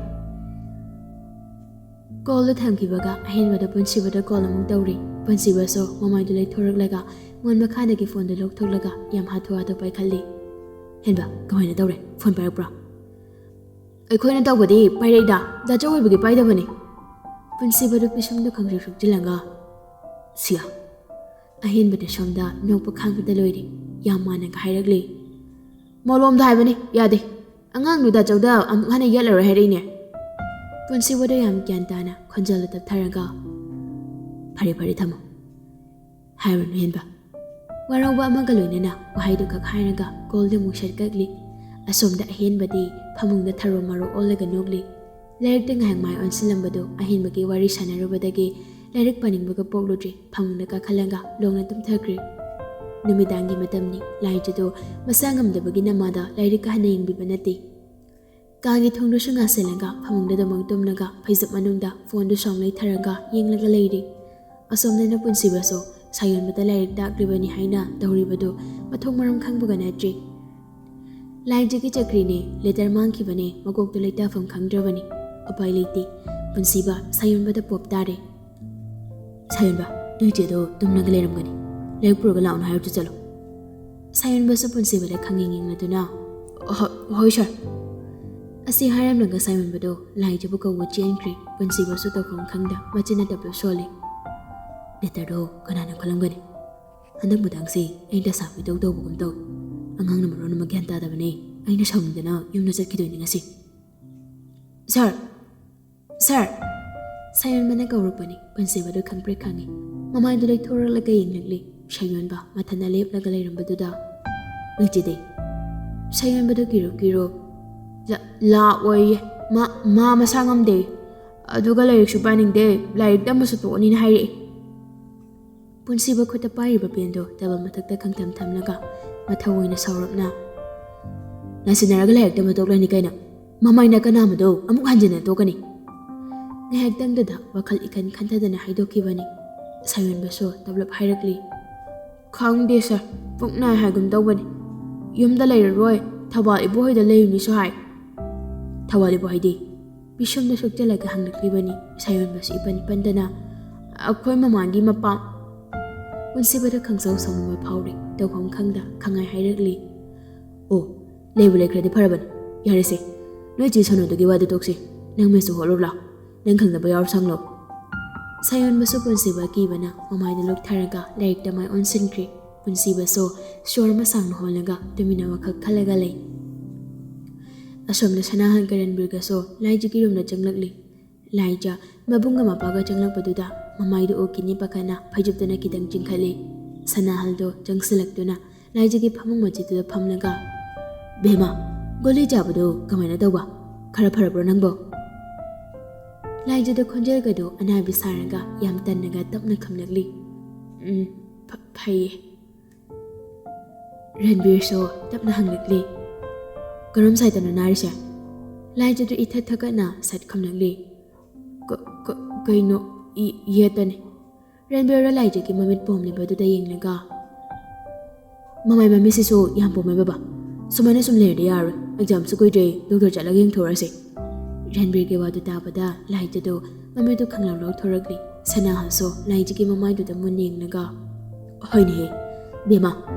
ꯀꯣꯜꯗꯨ ꯊꯝꯈꯤꯕꯒ ꯑꯍꯦꯟꯕꯗ ꯄꯨꯟꯁꯤꯕꯗ ꯀꯣꯜ ꯑꯃꯨꯛ ꯇꯧꯔꯤ꯫ ꯄꯨꯟꯁꯤꯕꯁꯨ ꯃꯃꯥꯏꯗꯨ ꯂꯩꯊꯣꯔꯛꯂꯒ ꯃꯣꯟ ꯃꯈꯥꯗꯒꯤ ꯐꯣꯟꯗꯨ ꯂꯧꯊꯣꯛꯂꯒ ꯌꯥꯝ ꯍꯥꯊꯨ ꯍꯥꯊꯨ ꯄꯥꯏꯈꯠꯂꯤ꯫ "ꯍꯦꯟꯕ, ꯀꯃꯥꯏꯅ ꯇꯧꯔꯦ? ꯐꯣꯟ ꯄꯥꯏꯔꯛꯄ꯭ꯔꯥ?" "ꯑꯩꯈꯣꯏꯅ ꯇꯧꯕꯗꯤ ꯄꯥꯏꯔꯛꯏꯗ, ꯗꯥꯆꯧ ꯑꯣꯏꯕꯒꯤ ꯄꯥꯏꯗꯕꯅꯤ꯫" ꯄꯨꯟꯁꯤꯕꯗꯨ ꯄꯤꯁꯨꯝꯗꯨ ꯈꯪꯁꯨꯛ ꯁꯨꯛꯆꯤꯜꯂꯒ, "ꯁꯤꯌꯥ, ꯑꯍꯦꯟꯕꯗ ꯁꯣꯝꯗ ꯅꯣꯛꯄ ꯈꯥꯡꯕꯗ ꯂꯣꯏꯔꯦ꯫ ꯌꯥꯝ ꯃꯥꯟꯅꯒ ꯍꯥꯏꯔꯛꯂꯤ꯫ ꯃꯣꯂꯣꯝꯗ ꯍꯥꯏꯕꯅꯤ, ꯌꯥꯗꯦ꯫ ꯑꯉꯥꯡꯗꯨ ꯗꯥꯆꯧꯗ ꯑꯃꯨꯛ ꯍꯟꯅ ꯌꯦꯠꯂꯔꯣꯏ ꯍꯥꯏꯔꯛꯏꯅꯦ꯫" ꯄꯨꯟꯁꯤꯕꯗ ꯌꯥꯝ ꯒ꯭ꯌꯥꯟ ꯇꯥꯅ ꯈꯣꯟꯖꯦꯜꯗꯨ ꯇꯞꯊꯔꯒ, "ꯐꯔꯦ, ꯐꯔꯦ, ꯊꯝꯃꯣ꯫ ꯍꯥꯏꯔꯨꯅꯨ ꯍꯦꯟꯕ꯫" ꯋꯥꯔꯧꯕ ꯑꯃꯒ ꯂꯣꯏꯅꯅ ꯋꯥꯍꯩꯗꯨ ꯈꯛ ꯍꯥꯏꯔꯒ ꯀꯣꯜꯗꯨ ꯑꯃꯨꯛ ꯁꯠ ꯀꯛꯂꯤ꯫ ꯑꯁꯣꯝꯗ ꯑꯍꯦꯟꯕꯗꯤ ꯐꯃꯨꯡꯗ ꯊꯔꯣ ꯃꯔꯣ ꯑꯣꯜꯂꯒ ꯅꯣꯛꯂꯤ꯫ ꯂꯥꯏꯔꯤꯛꯇ ꯉꯥꯏꯍꯥꯛ ꯃꯥꯏ ꯑꯣꯟꯁꯤꯜꯂꯝꯕꯗꯨ ꯑꯍꯦꯟꯕꯒꯤ ꯋꯥꯔꯤ ꯁꯥꯟꯅꯔꯨꯕꯗꯒꯤ ꯂꯥꯏꯔꯤꯛ ꯄꯥꯅꯤꯡꯕꯒ ꯄꯣꯛꯂꯨꯗ꯭ꯔꯤ꯫ ꯐꯃꯨꯡꯗ ꯀꯥꯈꯠꯂꯒ ꯂꯣꯡꯅ ꯇꯨꯝꯊꯈ꯭ꯔꯦ꯫ ꯅꯨꯃꯤꯗꯥꯡꯒꯤ ꯃꯇꯝꯅꯤ꯫ ꯂꯥꯏꯖꯗꯨ ꯃꯁꯥ ꯉꯝꯗꯕꯒꯤ ꯅꯃꯥꯗ ꯂꯥꯏꯔꯤꯛꯀ ꯍꯟꯅ ꯌꯦꯡꯕꯤꯕ ꯅꯠꯇꯦ꯫ ꯀꯥꯒꯤ ꯊꯣꯡꯗꯨꯁꯨ ꯉꯥꯁꯤꯜꯂꯒ ꯐꯃꯨꯡꯗ ꯗꯃꯪ ꯇꯨꯝꯂꯒ ꯐꯩꯖꯨꯞ ꯃꯅꯨꯡꯗ ꯐꯣꯟꯗꯨ ꯁꯣꯝ ꯂꯩꯊꯔꯒ ꯌꯦꯡꯂꯒ ꯂꯩꯔꯤ꯫ ꯑꯁꯣꯝꯗꯅ ꯄꯨꯟꯁꯤꯕꯁꯨ ꯁꯥꯌꯣꯟꯕꯗ ꯂꯥꯏꯔꯤꯛ ꯇꯥꯛꯂꯤꯕꯅꯤ ꯍꯥꯏꯅ ꯇꯧꯔꯤꯕꯗꯨ ꯃꯊꯣꯡ ꯃꯔꯝ ꯈꯪꯕꯒ ꯅꯠꯇ꯭ꯔꯤ꯫ ꯂꯥꯏꯖꯒꯤ ꯆꯀ꯭ꯔꯤꯅꯦ, ꯂꯦꯇꯔ ꯃꯥꯡꯈꯤꯕꯅꯦ, ꯃꯀꯣꯛꯇꯨ ꯂꯩꯇꯥꯐꯝ ꯈꯪꯗ꯭ꯔꯕꯅꯤ꯫ ꯎꯄꯥꯏ ꯂꯩꯇꯦ꯫ ꯄꯨꯟꯁꯤꯕ ꯁꯥꯌꯣꯟꯕꯗ ꯄꯣꯞ ꯇꯥꯔꯦ꯫ "ꯁꯥꯌꯣꯟꯕ, ꯅꯣꯏ ꯆꯦꯗꯣ ꯇꯨꯝꯂꯒ ꯂꯩꯔꯝꯒꯅꯤ꯫ ꯂꯥꯏꯔꯤꯛ ꯄꯨꯔꯒ ꯂꯥꯛꯑꯣꯅ ꯍꯥꯏꯔꯨꯆꯣ ꯆꯠꯂꯣ꯫" ꯁꯥꯌꯣꯟꯕꯁꯨ ꯄꯨꯟꯁꯤꯕꯗ ꯈꯪꯌꯦꯡ ꯌꯦꯡꯂꯗꯨꯅ, "ꯍꯣ-, ꯍꯣꯏ ꯁꯥꯔ꯫" ꯑꯁꯤ ꯍꯥꯏꯔꯝꯂꯒ ꯁꯥꯌꯣꯟꯕꯗꯣ ꯂꯥꯏꯖꯕꯨ ꯀꯧꯕ ꯆꯦꯟꯈ꯭ꯔꯦ꯫ ꯄꯨꯟꯁꯤꯕꯁꯨ ꯇꯧꯐꯝ ꯈꯪꯗ ꯃꯆꯤꯟ ꯑꯇꯞꯇꯨ ꯁꯣꯜꯂꯤ꯫ "ꯂꯦꯇꯔꯗꯣ ꯀꯅꯥꯅ ꯈꯣꯠꯂꯝꯒꯅꯤ? ꯍꯟꯗꯛ ꯃꯇꯥꯡꯁꯦ ꯑꯩ ꯗꯁꯥ ꯈꯣꯏꯗꯧ ꯇꯧꯕꯒꯨꯝ ꯇꯧ꯫ ꯑꯉꯥꯡꯅ ꯃꯔꯣꯟ ꯑꯃ ꯒ꯭ꯌꯥꯟ ꯇꯥꯗꯕꯅꯦ꯫ ꯑꯩꯅ ꯁꯥꯎꯅꯤꯡꯗꯅ ꯌꯨꯝꯗ ꯆꯠꯈꯤꯗꯣꯏꯅꯤ ꯉꯁꯤ꯫" "ꯁꯥꯔ! ꯁꯥꯔ!" ꯁꯥꯌꯣꯟꯕꯅ ꯀꯧꯔꯛꯄꯅꯤ꯫ ꯄꯨꯟꯁꯤꯕꯗꯨ ꯈꯪꯄ꯭ꯔꯦꯛ ꯈꯪꯉꯤ꯫ ꯃꯃꯥꯏꯗꯨ ꯂꯩꯊꯣꯔꯛꯂꯒ ꯌꯦꯡꯂꯛꯂꯤ꯫ ꯁꯥꯌꯣꯟꯕ ꯃꯊꯟꯇ ꯂꯦꯞꯂꯒ ꯂꯩꯔꯝꯕꯗꯨꯗ, "ꯅꯨꯡꯁꯤꯗꯦ꯫" ꯁꯥꯌꯣꯟꯕꯗꯨ ꯀꯤꯔꯨꯞ ꯀꯤꯔꯨꯞ, "ꯂꯥ-, ꯂꯥꯛꯑꯣꯏꯌꯦ꯫ ꯃꯥ, ꯃꯥ ꯃꯁꯥ ꯉꯝꯗꯦ꯫ ꯑꯗꯨꯒ ꯂꯥꯏꯔꯤꯛꯁꯨ ꯄꯥꯅꯤꯡꯗꯦ꯫ ꯂꯥꯏꯔꯤꯛ ꯇꯝꯕꯁꯨ ꯇꯣꯛꯑꯅꯤꯅ ꯍꯥꯏꯔꯛꯑꯦ꯫" ꯄꯨꯟꯁꯤꯕ ꯈꯨꯠꯇ ꯄꯥꯏꯔꯤꯕ ꯄꯦꯟꯗꯣ ꯇꯦꯕꯜ ꯃꯊꯛꯇ ꯈꯪꯊꯝ ꯊꯝꯂꯒ ꯃꯊꯧ ꯑꯣꯏꯅ ꯁꯥꯎꯔꯞꯅ, "ꯅꯥꯁꯤꯟꯅꯔꯒ ꯂꯥꯏꯔꯤꯛ ꯇꯝꯕ ꯇꯣꯛꯂꯅꯤ ꯀꯩꯅꯣ? ꯃꯃꯩ ꯅꯥꯀꯟ ꯅꯥꯝꯃꯗꯣ ꯑꯃꯨꯛ ꯍꯟꯖꯤꯟꯅ ꯇꯣꯛꯀꯅꯤ꯫" ꯉꯥꯏꯍꯥꯛꯇꯪꯗꯨꯗ ꯋꯥꯈꯜ ꯏꯈꯟ ꯈꯟꯊꯗꯅ ꯍꯥꯏꯗꯣꯛꯈꯤꯕꯅꯤ꯫ ꯁꯥꯌꯣꯟꯕꯁꯨ ꯇꯞꯂꯞ ꯍꯥꯏꯔꯛꯂꯤ, "ꯈꯪꯗꯦ ꯁꯥꯔ, ꯄꯨꯛ ꯅꯥꯏ ꯍꯥꯏꯒꯨꯝ ꯇꯧꯕꯅꯤ꯫ ꯌꯨꯝꯗ ꯂꯩꯔꯔꯣꯏ, ꯊꯧꯕꯥꯜ ꯏꯕꯣꯍꯣꯏꯗ ꯂꯩꯔꯨꯅꯤꯁꯨ ꯍꯥꯏ꯫" "ꯊꯧꯕꯥꯜ ꯏꯕꯣꯍꯣꯏꯗꯤ?" ꯄꯤꯁꯨꯝꯗ ꯁꯨꯛꯆꯜꯂꯒ ꯍꯪꯂꯛꯂꯤꯕꯅꯤ ꯁꯥꯌꯣꯟꯕꯁꯨ ꯏꯄꯟ ꯄꯟꯗꯅ꯫ "ꯑꯩꯈꯣꯏ ꯃꯃꯥꯒꯤ ꯃꯄꯥꯝ꯫" ꯄꯨꯟꯁꯤꯕꯗ ꯈꯪꯁꯧ ꯁꯧꯅꯤꯡꯕ ꯐꯥꯎꯔꯤ꯫ ꯇꯧꯐꯝ ꯈꯪꯗ ꯈꯪꯉꯥꯏ ꯍꯥꯏꯔꯛꯂꯤ꯫ "ꯑꯣ, ꯂꯩꯕꯨ ꯂꯩꯈ꯭ꯔꯗꯤ ꯐꯔꯕꯅꯤ꯫ ꯌꯥꯔꯦꯁꯦ, ꯅꯣꯏ ꯆꯦ ꯁꯣꯅꯨꯗꯨꯒꯤ ꯋꯥꯗꯨ ꯇꯣꯛꯁꯤ꯫ ꯅꯪ ꯃꯦꯁꯇꯨ ꯍꯣꯠꯂꯨꯔꯣ ꯂꯥꯎ꯫ ꯅꯪ ꯈꯪꯗꯕ ꯌꯥꯎꯔ ꯁꯪꯂꯣ꯫" ꯁꯥꯌꯣꯟꯕꯁꯨ ꯄꯨꯟꯁꯤꯕ ꯑꯀꯤꯕꯅ ꯃꯃꯥꯏꯗ ꯂꯨꯞꯊꯔꯒ ꯂꯥꯏꯔꯤꯛꯇ ꯃꯥꯏ ꯑꯣꯟꯁꯤꯟꯈ꯭ꯔꯤ꯫ ꯄꯨꯟꯁꯤꯕꯁꯨ ꯁꯣꯔ ꯑꯃ ꯁꯥꯡꯅ ꯍꯣꯜꯂꯒ ꯇꯨꯃꯤꯟꯅ ꯋꯥꯈꯜ ꯈꯜꯂꯒ ꯂꯩ꯫ ꯑꯁꯣꯝꯗ ꯁꯅꯥꯍꯟꯒ ꯔꯟꯕꯤꯔꯒꯁꯨ ꯂꯥꯏꯖꯒꯤ ꯔꯨꯝꯗ ꯆꯪꯂꯛꯂꯤ꯫ ꯂꯥꯏꯖ ꯃꯕꯨꯡꯒ ꯃꯄꯥꯒ ꯆꯪꯂꯛꯄꯗꯨꯗ ꯃꯃꯥꯏꯗꯨ ꯎꯈꯤꯅꯤ ꯄꯥꯈꯠꯅ ꯐꯩꯖꯨꯞꯇꯨꯅ ꯈꯤꯇꯪ ꯆꯤꯡꯈꯠꯂꯤ꯫ ꯁꯅꯥꯍꯜꯗꯣ ꯆꯪꯁꯤꯜꯂꯛꯇꯨꯅ ꯂꯥꯏꯖꯒꯤ ꯐꯃꯨꯡ ꯃꯆꯤꯗꯨꯗ ꯐꯝꯂꯒ, "ꯕꯦꯝꯃ, ꯒꯨꯂꯤ ꯆꯥꯕꯗꯣ ꯀꯃꯥꯏꯅ ꯇꯧꯕ? ꯈꯔ ꯐꯔꯕ꯭ꯔꯣ ꯅꯪꯕꯣ?" ꯂꯥꯏꯖꯗ ꯈꯣꯟꯖꯦꯜꯒꯗꯣ ꯑꯅꯥꯏꯕ ꯁꯥꯔꯒ ꯌꯥꯝ ꯇꯟꯅꯒ ꯇꯞꯅ ꯈꯨꯝꯂꯛꯂꯤ꯫ "ꯎꯝ, ꯐ-, ꯐꯩꯌꯦ꯫" ꯔꯟꯕꯤꯔꯁꯨ ꯇꯞꯅ ꯍꯪꯂꯛꯂꯤ, "ꯀꯔꯝ ꯁꯥꯏꯗꯅꯣ ꯅꯥꯔꯤꯁꯦ?" ꯂꯥꯏꯖꯗꯨ ꯏꯊꯛ ꯊꯛꯀꯠꯅ ꯁꯠ ꯈꯨꯝꯂꯛꯂꯤ, "ꯀ-, ꯀ-, ꯀꯩꯅꯣ, ꯏ-, ꯌꯦꯠꯇꯅꯤ꯫" ꯔꯟꯕꯤꯔꯗ ꯂꯥꯏꯖꯒꯤ ꯃꯃꯤꯠ ꯄꯣꯝꯂꯤꯕꯗꯨꯗ ꯌꯦꯡꯂꯒ, "ꯃꯃꯥꯏ ꯃꯃꯤꯠꯁꯤꯁꯨ ꯌꯥꯝ ꯄꯣꯝꯃꯦ ꯕꯕꯥ꯫ ꯁꯨꯃꯥꯏꯅ ꯁꯨꯝ ꯂꯩꯔꯗꯤ ꯌꯥꯔꯣꯏ꯫ ꯑꯦꯛꯖꯥꯝꯁꯨ ꯀꯨꯏꯗ꯭ꯔꯦ, ꯗꯣꯛꯇꯔ ꯆꯠꯂꯒ ꯌꯦꯡꯊꯣꯔꯛꯑꯁꯦ꯫" ꯔꯟꯕꯤꯔꯒꯤ ꯋꯥꯗꯨ ꯇꯥꯕꯗ ꯂꯥꯏꯖꯗꯨ ꯃꯃꯤꯠꯇꯨ ꯈꯪꯂꯥꯎ ꯂꯥꯎꯊꯣꯔꯛꯂꯤ꯫ ꯁꯅꯥꯍꯜꯁꯨ ꯂꯥꯏꯖꯒꯤ ꯃꯃꯥꯏꯗꯨꯗ ꯃꯨꯟꯅ ꯌꯦꯡꯂꯒ, "ꯍꯣꯏꯅꯦꯍꯦ, ꯕꯦꯝꯃ,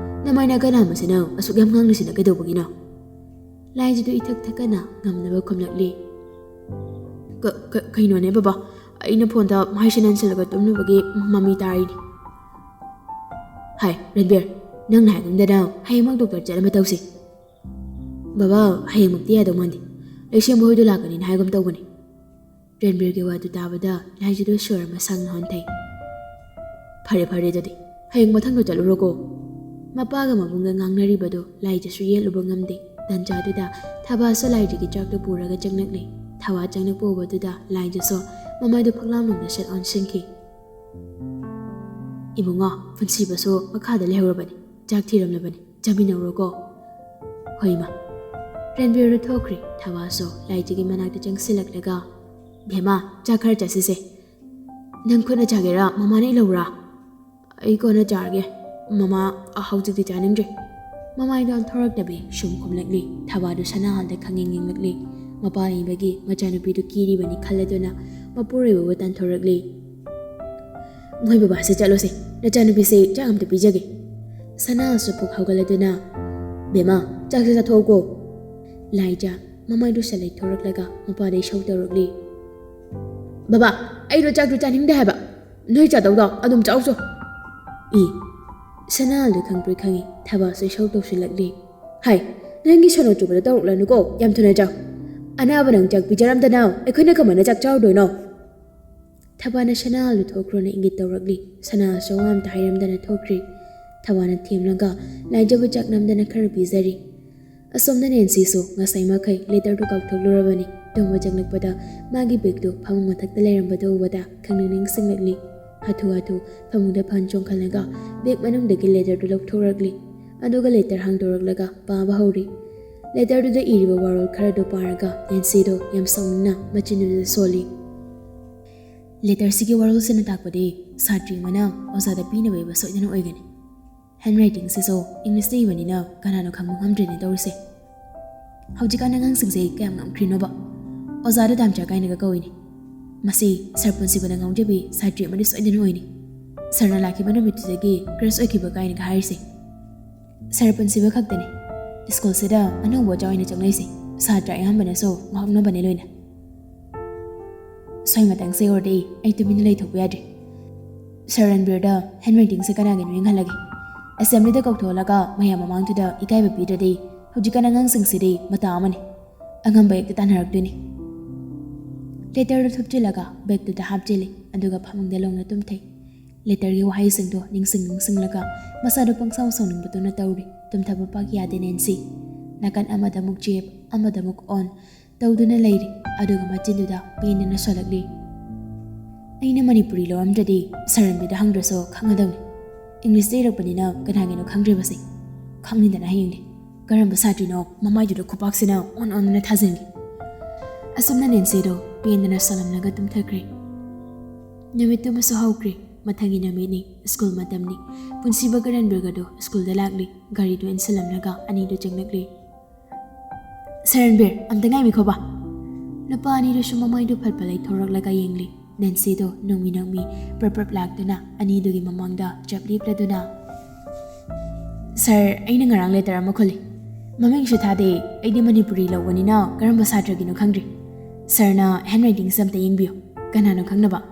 ꯅꯃꯥꯏ ꯅꯥꯒꯥ ꯅꯥꯝꯃꯁꯤꯅ ꯑꯁꯨꯛ ꯌꯥꯝ ꯉꯥꯡꯂꯤꯁꯤꯅ ꯀꯩꯗꯧꯕꯒꯤꯅꯣ?" ꯂꯥꯏꯖꯗꯨ ꯏꯊꯛ ꯊꯛꯀꯠꯅ ꯉꯝꯅꯕ ꯈꯨꯝꯂꯛꯂꯤ, "ꯀ-, ꯀ-, ꯀꯩꯅꯣꯅꯦ ꯕꯕꯥ, ꯑꯩꯅ ꯐꯣꯟꯗ ꯃꯥꯏꯁꯦ ꯅꯟꯁꯤꯜꯂꯒ ꯇꯨꯝꯂꯨꯕꯒꯤ ꯃꯃꯤ ꯇꯥꯔꯤꯅꯤ꯫" "ꯍꯥꯏ, ꯔꯟꯕꯤꯔ, ꯅꯪꯅ ꯍꯥꯏꯒꯨꯝꯗꯅ ꯍꯌꯦꯡꯃꯛ ꯗꯣꯛꯇꯔ ꯆꯠꯅꯕ ꯇꯧꯁꯤ꯫" "ꯕꯕꯥ, ꯍꯌꯦꯡꯃꯛꯇꯤ ꯌꯥꯗꯧ ꯃꯥꯟꯗꯦ꯫ ꯂꯩꯁꯦꯝꯕ ꯍꯣꯏꯗꯣ ꯂꯥꯛꯀꯅꯤꯅ ꯍꯥꯏꯒꯨꯝ ꯇꯧꯕꯅꯤ꯫" ꯔꯟꯕꯤꯔꯒꯤ ꯋꯥꯗꯨ ꯇꯥꯕꯗ ꯂꯥꯏꯖꯗꯨ ꯁꯣꯔ ꯑꯃ ꯁꯥꯡꯅ ꯍꯣꯟꯊꯩ꯫ "ꯐꯔꯦ, ꯐꯔꯦ, ꯑꯗꯨꯗꯤ ꯍꯌꯦꯡ ꯃꯊꯪꯗꯣ ꯆꯠꯂꯨꯔꯣꯀꯣ꯫" ꯃꯄꯥꯒ ꯃꯕꯨꯡꯒ ꯉꯥꯡꯅꯔꯤꯕꯗꯨ ꯂꯥꯏꯖꯁꯨ ꯌꯦꯠꯂꯨꯕ ꯉꯝꯗꯦ꯫ ꯇꯟꯖꯥꯗꯨꯗ ꯊꯕꯥꯁꯨ ꯂꯥꯏꯖꯒꯤ ꯆꯥꯛꯇꯨ ꯄꯨꯔꯒ ꯆꯪꯂꯛꯂꯦ꯫ ꯊꯕꯥ ꯆꯪꯂꯛꯄ ꯎꯕꯗꯨꯗ ꯂꯥꯏꯖꯁꯨ ꯃꯃꯥꯏꯗꯨ ꯐꯛꯂꯥꯡꯂꯣꯝꯗ ꯁꯠ ꯑꯣꯟꯁꯤꯟꯈꯤ꯫ "ꯏꯕꯨꯡꯉꯣ, ꯄꯨꯟꯁꯤꯕꯁꯨ ꯃꯈꯥꯗ ꯂꯩꯍꯧꯔꯕꯅꯤ, ꯆꯥꯛ ꯊꯤꯔꯝꯂꯕꯅꯤ, ꯆꯥꯃꯤꯟꯅꯧꯔꯣꯀꯣ꯫" "ꯍꯣꯏ, ꯏꯃꯥ꯫" ꯔꯟꯕꯤꯔꯗꯨ ꯊꯣꯛꯈ꯭ꯔꯦ꯫ ꯊꯕꯥꯁꯨ ꯂꯥꯏꯖꯒꯤ ꯃꯅꯥꯛꯇ ꯆꯪꯁꯤꯜꯂꯛꯂꯒ, "ꯕꯦꯝꯃ, ꯆꯥꯛ ꯈꯔ ꯆꯥꯁꯤꯁꯦ꯫" "ꯅꯪ ꯈꯨꯠꯅ ꯆꯥꯒꯦꯔꯥ, ꯃꯃꯥꯅ ꯏꯜꯍꯧꯔꯥ?" "ꯑꯩ ꯀꯣꯟꯅ ꯆꯥꯔꯒꯦ, ꯃꯃꯥ, ꯍꯧꯖꯤꯛꯇꯤ ꯆꯥꯅꯤꯡꯗ꯭ꯔꯦ꯫" ꯃꯃꯥꯏꯗꯣ ꯑꯣꯟꯊꯣꯔꯛꯇꯕꯤ ꯁꯨꯝ ꯈꯨꯝꯂꯛꯂꯤ꯫ ꯊꯕꯥꯗꯨ ꯁꯅꯥꯍꯜꯗ ꯈꯪꯌꯦꯡ ꯌꯦꯡꯂꯛꯂꯤ꯫ ꯃꯄꯥ ꯏꯕꯒꯤ ꯃꯆꯥꯅꯨꯄꯤꯗꯨ ꯀꯤꯔꯤꯕꯅꯤ ꯈꯜꯂꯗꯨꯅ ꯃꯄꯨꯔꯣꯏꯕꯕꯨ ꯇꯥꯟꯊꯣꯔꯛꯂꯤ꯫ "ꯃꯣꯏ ꯕꯕꯥꯁꯦ ꯆꯠꯂꯣꯁꯦ, ꯅꯆꯥꯅꯨꯄꯤꯁꯦ ꯆꯥꯛ ꯑꯝꯇ ꯄꯤꯖꯒꯦ꯫" ꯁꯅꯥꯍꯜꯁꯨ ꯄꯨꯛ ꯍꯧꯒꯠꯂꯗꯨꯅ, "ꯕꯦꯝꯃ, ꯆꯥꯛꯁꯦ ꯆꯥꯊꯣꯛꯎꯀꯣ꯫" ꯂꯥꯏꯖꯥ ꯃꯃꯥꯏꯗꯨ ꯁꯠ ꯂꯩꯊꯣꯔꯛꯂꯒ ꯃꯄꯥꯗ ꯏꯁꯧ ꯇꯧꯔꯛꯂꯤ꯫ "ꯕꯕꯥ, ꯑꯩꯗꯣ ꯆꯥꯛꯇꯨ ꯆꯥꯅꯤꯡꯗꯦ ꯍꯥꯏꯕ꯫ ꯅꯣꯏ ꯆꯥꯗꯧꯗꯣ ꯑꯗꯨꯝ ꯆꯥꯎꯆꯣ꯫" ꯏ꯫ ꯁꯅꯥꯍꯜꯗꯨ ꯈꯪꯄ꯭ꯔꯦꯛ ꯈꯪꯉꯤ꯫ ꯊꯕꯥꯁꯨ ꯏꯁꯧ ꯇꯧꯁꯤꯜꯂꯛꯂꯤ꯫ "ꯍꯥꯏ, ꯅꯪꯒꯤ ꯁꯣꯅꯣ ꯆꯨꯕꯗꯣ ꯇꯧꯔꯛꯂꯅꯨꯀꯣ, ꯌꯥꯝ ꯊꯨꯅ ꯆꯥꯎ꯫ ꯑꯅꯥꯕ ꯅꯪ ꯆꯥꯛ ꯄꯤꯖꯔꯝꯗꯅ ꯑꯩꯈꯣꯏꯅ ꯀꯃꯥꯏꯅ ꯆꯥꯛ ꯆꯥꯔꯨꯗꯣꯏꯅꯣ?" ꯊꯕꯥꯅ ꯁꯅꯥꯍꯜꯗꯨ ꯊꯣꯛꯈ꯭ꯔꯣꯅ ꯏꯪꯒꯤꯠ ꯇꯧꯔꯛꯂꯤ꯫ ꯁꯅꯥꯍꯜꯁꯨ ꯋꯥ ꯑꯝꯇ ꯍꯥꯏꯔꯝꯗꯅ ꯊꯣꯛꯈ꯭ꯔꯤ꯫ ꯊꯕꯥꯅ ꯊꯦꯝꯂꯒ ꯂꯥꯏꯖꯕꯨ ꯆꯥꯛ ꯅꯝꯗꯅ ꯈꯔ ꯄꯤꯖꯔꯤ꯫ ꯑꯁꯣꯝꯗ ꯅꯦꯟꯁꯤꯁꯨ ꯉꯁꯥꯏ ꯃꯈꯩ ꯂꯦꯇꯔꯗꯨ ꯀꯥꯎꯊꯣꯛꯂꯨꯔꯕꯅꯤ꯫ ꯇꯨꯝꯕ ꯆꯪꯂꯛꯄꯗ ꯃꯥꯒꯤ ꯕꯦꯒꯇꯨ ꯐꯃꯨꯡ ꯃꯊꯛꯇ ꯂꯩꯔꯝꯕꯗꯨ ꯎꯕꯗ ꯈꯪꯅꯤꯡ ꯅꯤꯡꯁꯤꯡꯂꯛꯂꯤ꯫ ꯍꯥꯊꯨ ꯍꯥꯊꯨ ꯐꯃꯨꯡꯗ ꯐꯟ ꯆꯣꯡꯈꯠꯂꯒ ꯕꯦꯒ ꯃꯅꯨꯡꯗꯒꯤ ꯂꯦꯇꯔꯗꯨ ꯂꯧꯊꯣꯔꯛꯂꯤ꯫ ꯑꯗꯨꯒ ꯂꯦꯇꯔ ꯍꯥꯡꯗꯣꯔꯛꯂꯒ ꯄꯥꯕ ꯍꯧꯔꯤ꯫ ꯂꯦꯇꯔꯗꯨꯗ ꯏꯔꯤꯕ ꯋꯥꯔꯣꯜ ꯈꯔꯗꯨ ꯄꯥꯔꯒ ꯅꯦꯟꯁꯤꯗꯣ ꯌꯥꯝ ꯁꯥꯎꯅꯤꯡꯅ ꯃꯆꯤꯟꯗꯨꯗ ꯁꯣꯜꯂꯤ꯫ "ꯂꯦꯇꯔꯁꯤꯒꯤ ꯋꯥꯔꯣꯜꯁꯤꯅ ꯇꯥꯛꯄꯗꯤ ꯁꯥꯇ꯭ꯔꯤ ꯑꯃꯅ ꯑꯣꯖꯥꯗ ꯄꯤꯅꯕ ꯏꯕ ꯁꯣꯏꯗꯅ ꯑꯣꯏꯒꯅꯤ꯫ ꯍꯦꯟꯔꯥꯏꯇꯤꯡꯁꯤꯁꯨ ꯏꯪꯂꯤꯁꯇ ꯏꯕꯅꯤꯅ ꯀꯅꯥꯅꯣ ꯈꯪꯕ ꯉꯝꯗ꯭ꯔꯦꯅꯦ ꯇꯧꯔꯤꯁꯦ꯫ ꯍꯧꯖꯤꯛꯀꯥꯟ ꯑꯉꯥꯡꯁꯤꯡꯁꯦ ꯀꯌꯥꯝ ꯉꯝꯈ꯭ꯔꯤꯅꯣꯕ? ꯑꯣꯖꯥꯗ ꯗꯥꯝꯆꯥ ꯀꯥꯏꯅꯒ ꯀꯧꯏꯅꯦ꯫ ꯃꯁꯤ ꯁꯥꯔ ꯄꯨꯟꯁꯤꯕꯅ ꯉꯥꯎꯖꯕꯤ ꯁꯥꯇ꯭ꯔꯤ ꯑꯃꯗꯤ ꯁꯣꯏꯗꯅ ꯑꯣꯏꯅꯤ꯫ ꯁꯥꯔꯅ ꯂꯥꯛꯈꯤꯕ ꯅꯨꯃꯤꯠꯇꯨꯗꯒꯤ ꯀ꯭ꯔꯁ ꯑꯣꯏꯈꯤꯕ ꯀꯥꯏꯅꯒ ꯍꯥꯏꯔꯤꯁꯦ꯫ ꯁꯥꯔ ꯄꯨꯟꯁꯤꯕ ꯈꯛꯇꯅꯤ ꯁ꯭ꯀꯨꯜꯁꯤꯗ ꯑꯅꯧꯕ ꯑꯣꯖꯥ ꯑꯣꯏꯅ ꯆꯪꯂꯛꯏꯁꯦ꯫ ꯁꯥꯇ꯭ꯔ ꯑꯌꯥꯝꯕꯅꯁꯨ ꯉꯥꯎꯅꯕꯅꯦ ꯂꯣꯏꯅ꯫ ꯁꯣꯏ ꯃꯇꯥꯡꯁꯦ ꯌꯧꯔꯗꯤ ꯑꯩ ꯇꯨꯃꯤꯟꯅ ꯂꯩꯊꯣꯛꯄ ꯌꯥꯗ꯭ꯔꯦ꯫ ꯁꯥꯔ ꯔꯟꯕꯤꯔꯗ ꯍꯦꯟꯔꯥꯏꯇꯤꯡꯁꯦ ꯀꯅꯥꯒꯤꯅꯣ ꯌꯦꯡꯍꯜꯂꯒꯦ꯫ ꯑꯦꯁꯦꯝꯕ꯭ꯂꯤꯗ ꯀꯧꯊꯣꯛꯍꯜꯂꯒ ꯃꯌꯥꯝ ꯃꯃꯥꯡꯗꯨꯗ ꯏꯀꯥꯏꯕ ꯄꯤꯗ꯭ꯔꯗꯤ ꯍꯧꯖꯤꯛꯀꯥꯟ ꯑꯉꯥꯡꯁꯤꯡꯁꯤꯗꯤ ꯃꯇꯥ ꯑꯃꯅꯤ꯫ ꯑꯉꯝꯕ ꯍꯦꯛꯇ ꯇꯥꯟꯅꯔꯛꯇꯣꯏꯅꯤ꯫" ꯂꯦꯇꯔꯗꯨ ꯊꯨꯞꯆꯤꯜꯂꯒ ꯕꯦꯒꯇꯨꯗ ꯍꯥꯞꯆꯤꯜꯂꯤ꯫ ꯑꯗꯨꯒ ꯐꯃꯨꯡꯗ ꯂꯣꯡꯅ ꯇꯨꯝꯊꯩ꯫ ꯂꯦꯇꯔꯒꯤ ꯋꯥꯍꯩꯁꯤꯡꯗꯣ ꯅꯤꯡꯁꯤꯡ ꯅꯤꯡꯁꯤꯡꯂꯒ ꯃꯁꯥꯗꯣ ꯄꯪꯁꯥꯎ ꯁꯥꯎꯅꯤꯡꯕꯗꯨꯅ ꯇꯧꯔꯤ꯫ ꯇꯨꯝꯊꯕ ꯄꯥꯛ ꯌꯥꯗꯦ ꯅꯦꯟꯁꯤ꯫ ꯅꯥꯀꯟ ꯑꯃꯗ ꯑꯃꯨꯛ ꯆꯦꯞ, ꯑꯃꯗ ꯑꯃꯨꯛ ꯑꯣꯟ ꯇꯧꯗꯨꯅ ꯂꯩꯔꯤ꯫ ꯑꯗꯨꯒ ꯃꯆꯤꯟꯗꯨꯗ ꯄꯦꯟꯗꯅ ꯁꯣꯜꯂꯛꯂꯤ꯫ "ꯑꯩꯅ ꯃꯅꯤꯄꯨꯔꯤ ꯂꯧꯔꯝꯗ꯭ꯔꯗꯤ ꯁꯥꯔ ꯔꯟꯕꯤꯔꯗ ꯍꯪꯗ꯭ꯔꯁꯨ ꯈꯪꯒꯗꯧꯅꯤ꯫ ꯏꯪꯂꯤꯁꯇ ꯏꯔꯛꯄꯅꯤꯅ ꯀꯅꯥꯒꯤꯅꯣ ꯈꯪꯗ꯭ꯔꯤꯕꯁꯦ? ꯈꯪꯅꯤꯗꯅ ꯍꯌꯦꯡꯗꯤ꯫ ꯀꯔꯝꯕ ꯁꯥꯇ꯭ꯔꯤꯅꯣ ꯃꯃꯥꯏꯗꯨꯗ ꯈꯨꯄꯥꯛꯁꯤꯅ ꯑꯣꯟ ꯑꯣꯟꯗꯨꯅ ꯊꯥꯖꯤꯟꯒꯦ꯫" ꯑꯁꯨꯝꯅ ꯅꯦꯟꯁꯤꯗꯣ ꯄꯦꯟꯗꯅ ꯁꯣꯜꯂꯝꯂꯒ ꯇꯨꯝꯊꯈ꯭ꯔꯦ꯫ ꯅꯨꯃꯤꯠꯇꯨꯃꯁꯨ ꯍꯧꯈ꯭ꯔꯦ꯫ ꯃꯊꯪꯒꯤ ꯅꯨꯃꯤꯠꯅꯤ, ꯁ꯭ꯀꯨꯜ ꯃꯇꯝꯅꯤ꯫ ꯄꯨꯟꯁꯤꯕꯒ ꯔꯟꯕꯤꯔꯒꯗꯣ ꯁ꯭ꯀꯨꯜꯗ ꯂꯥꯛꯂꯤ꯫ ꯒꯥꯔꯤꯗꯨ ꯏꯟꯁꯤꯜꯂꯝꯂꯒ ꯑꯅꯤꯗꯨ ꯆꯪꯂꯛꯂꯤ꯫ "ꯁꯔ ꯔꯟꯕꯤꯔ, ꯑꯝꯇ ꯉꯥꯏꯃꯤꯈꯣꯕ꯫" ꯅꯨꯄꯥ ꯑꯅꯤꯗꯨꯁꯨ ꯃꯃꯥꯏꯗꯨ ꯐꯠ ꯐꯠ ꯂꯩꯊꯣꯔꯛꯂꯒ ꯌꯦꯡꯂꯤ꯫ ꯅꯦꯟꯁꯤꯗꯣ ꯅꯣꯡꯃꯤ ꯅꯣꯡꯃꯤ ꯄ꯭ꯔꯞ ꯄ꯭ꯔꯞ ꯂꯥꯛꯇꯨꯅ ꯑꯅꯤꯗꯨꯒꯤ ꯃꯃꯥꯡꯗ ꯆꯞ ꯂꯦꯞꯂꯗꯨꯅ, "ꯁꯔ, ꯑꯩꯅ ꯉꯔꯥꯡ ꯂꯦꯇꯔ ꯑꯃ ꯈꯨꯜꯂꯤ꯫ ꯃꯃꯤꯡꯁꯨ ꯊꯥꯗꯦ꯫ ꯑꯩꯗꯤ ꯃꯅꯤꯄꯨꯔꯤ ꯂꯧꯕꯅꯤꯅ ꯀꯔꯝꯕ ꯁꯥꯇ꯭ꯔꯒꯤꯅꯣ ꯈꯪꯗ꯭ꯔꯤ꯫ ꯁꯔꯅ ꯍꯦꯟ ꯔꯥꯏꯇꯤꯡꯁꯦ ꯑꯝꯇ ꯌꯦꯡꯕꯤꯌꯨ꯫ ꯀꯅꯥꯅꯣ ꯈꯪꯅꯕ?"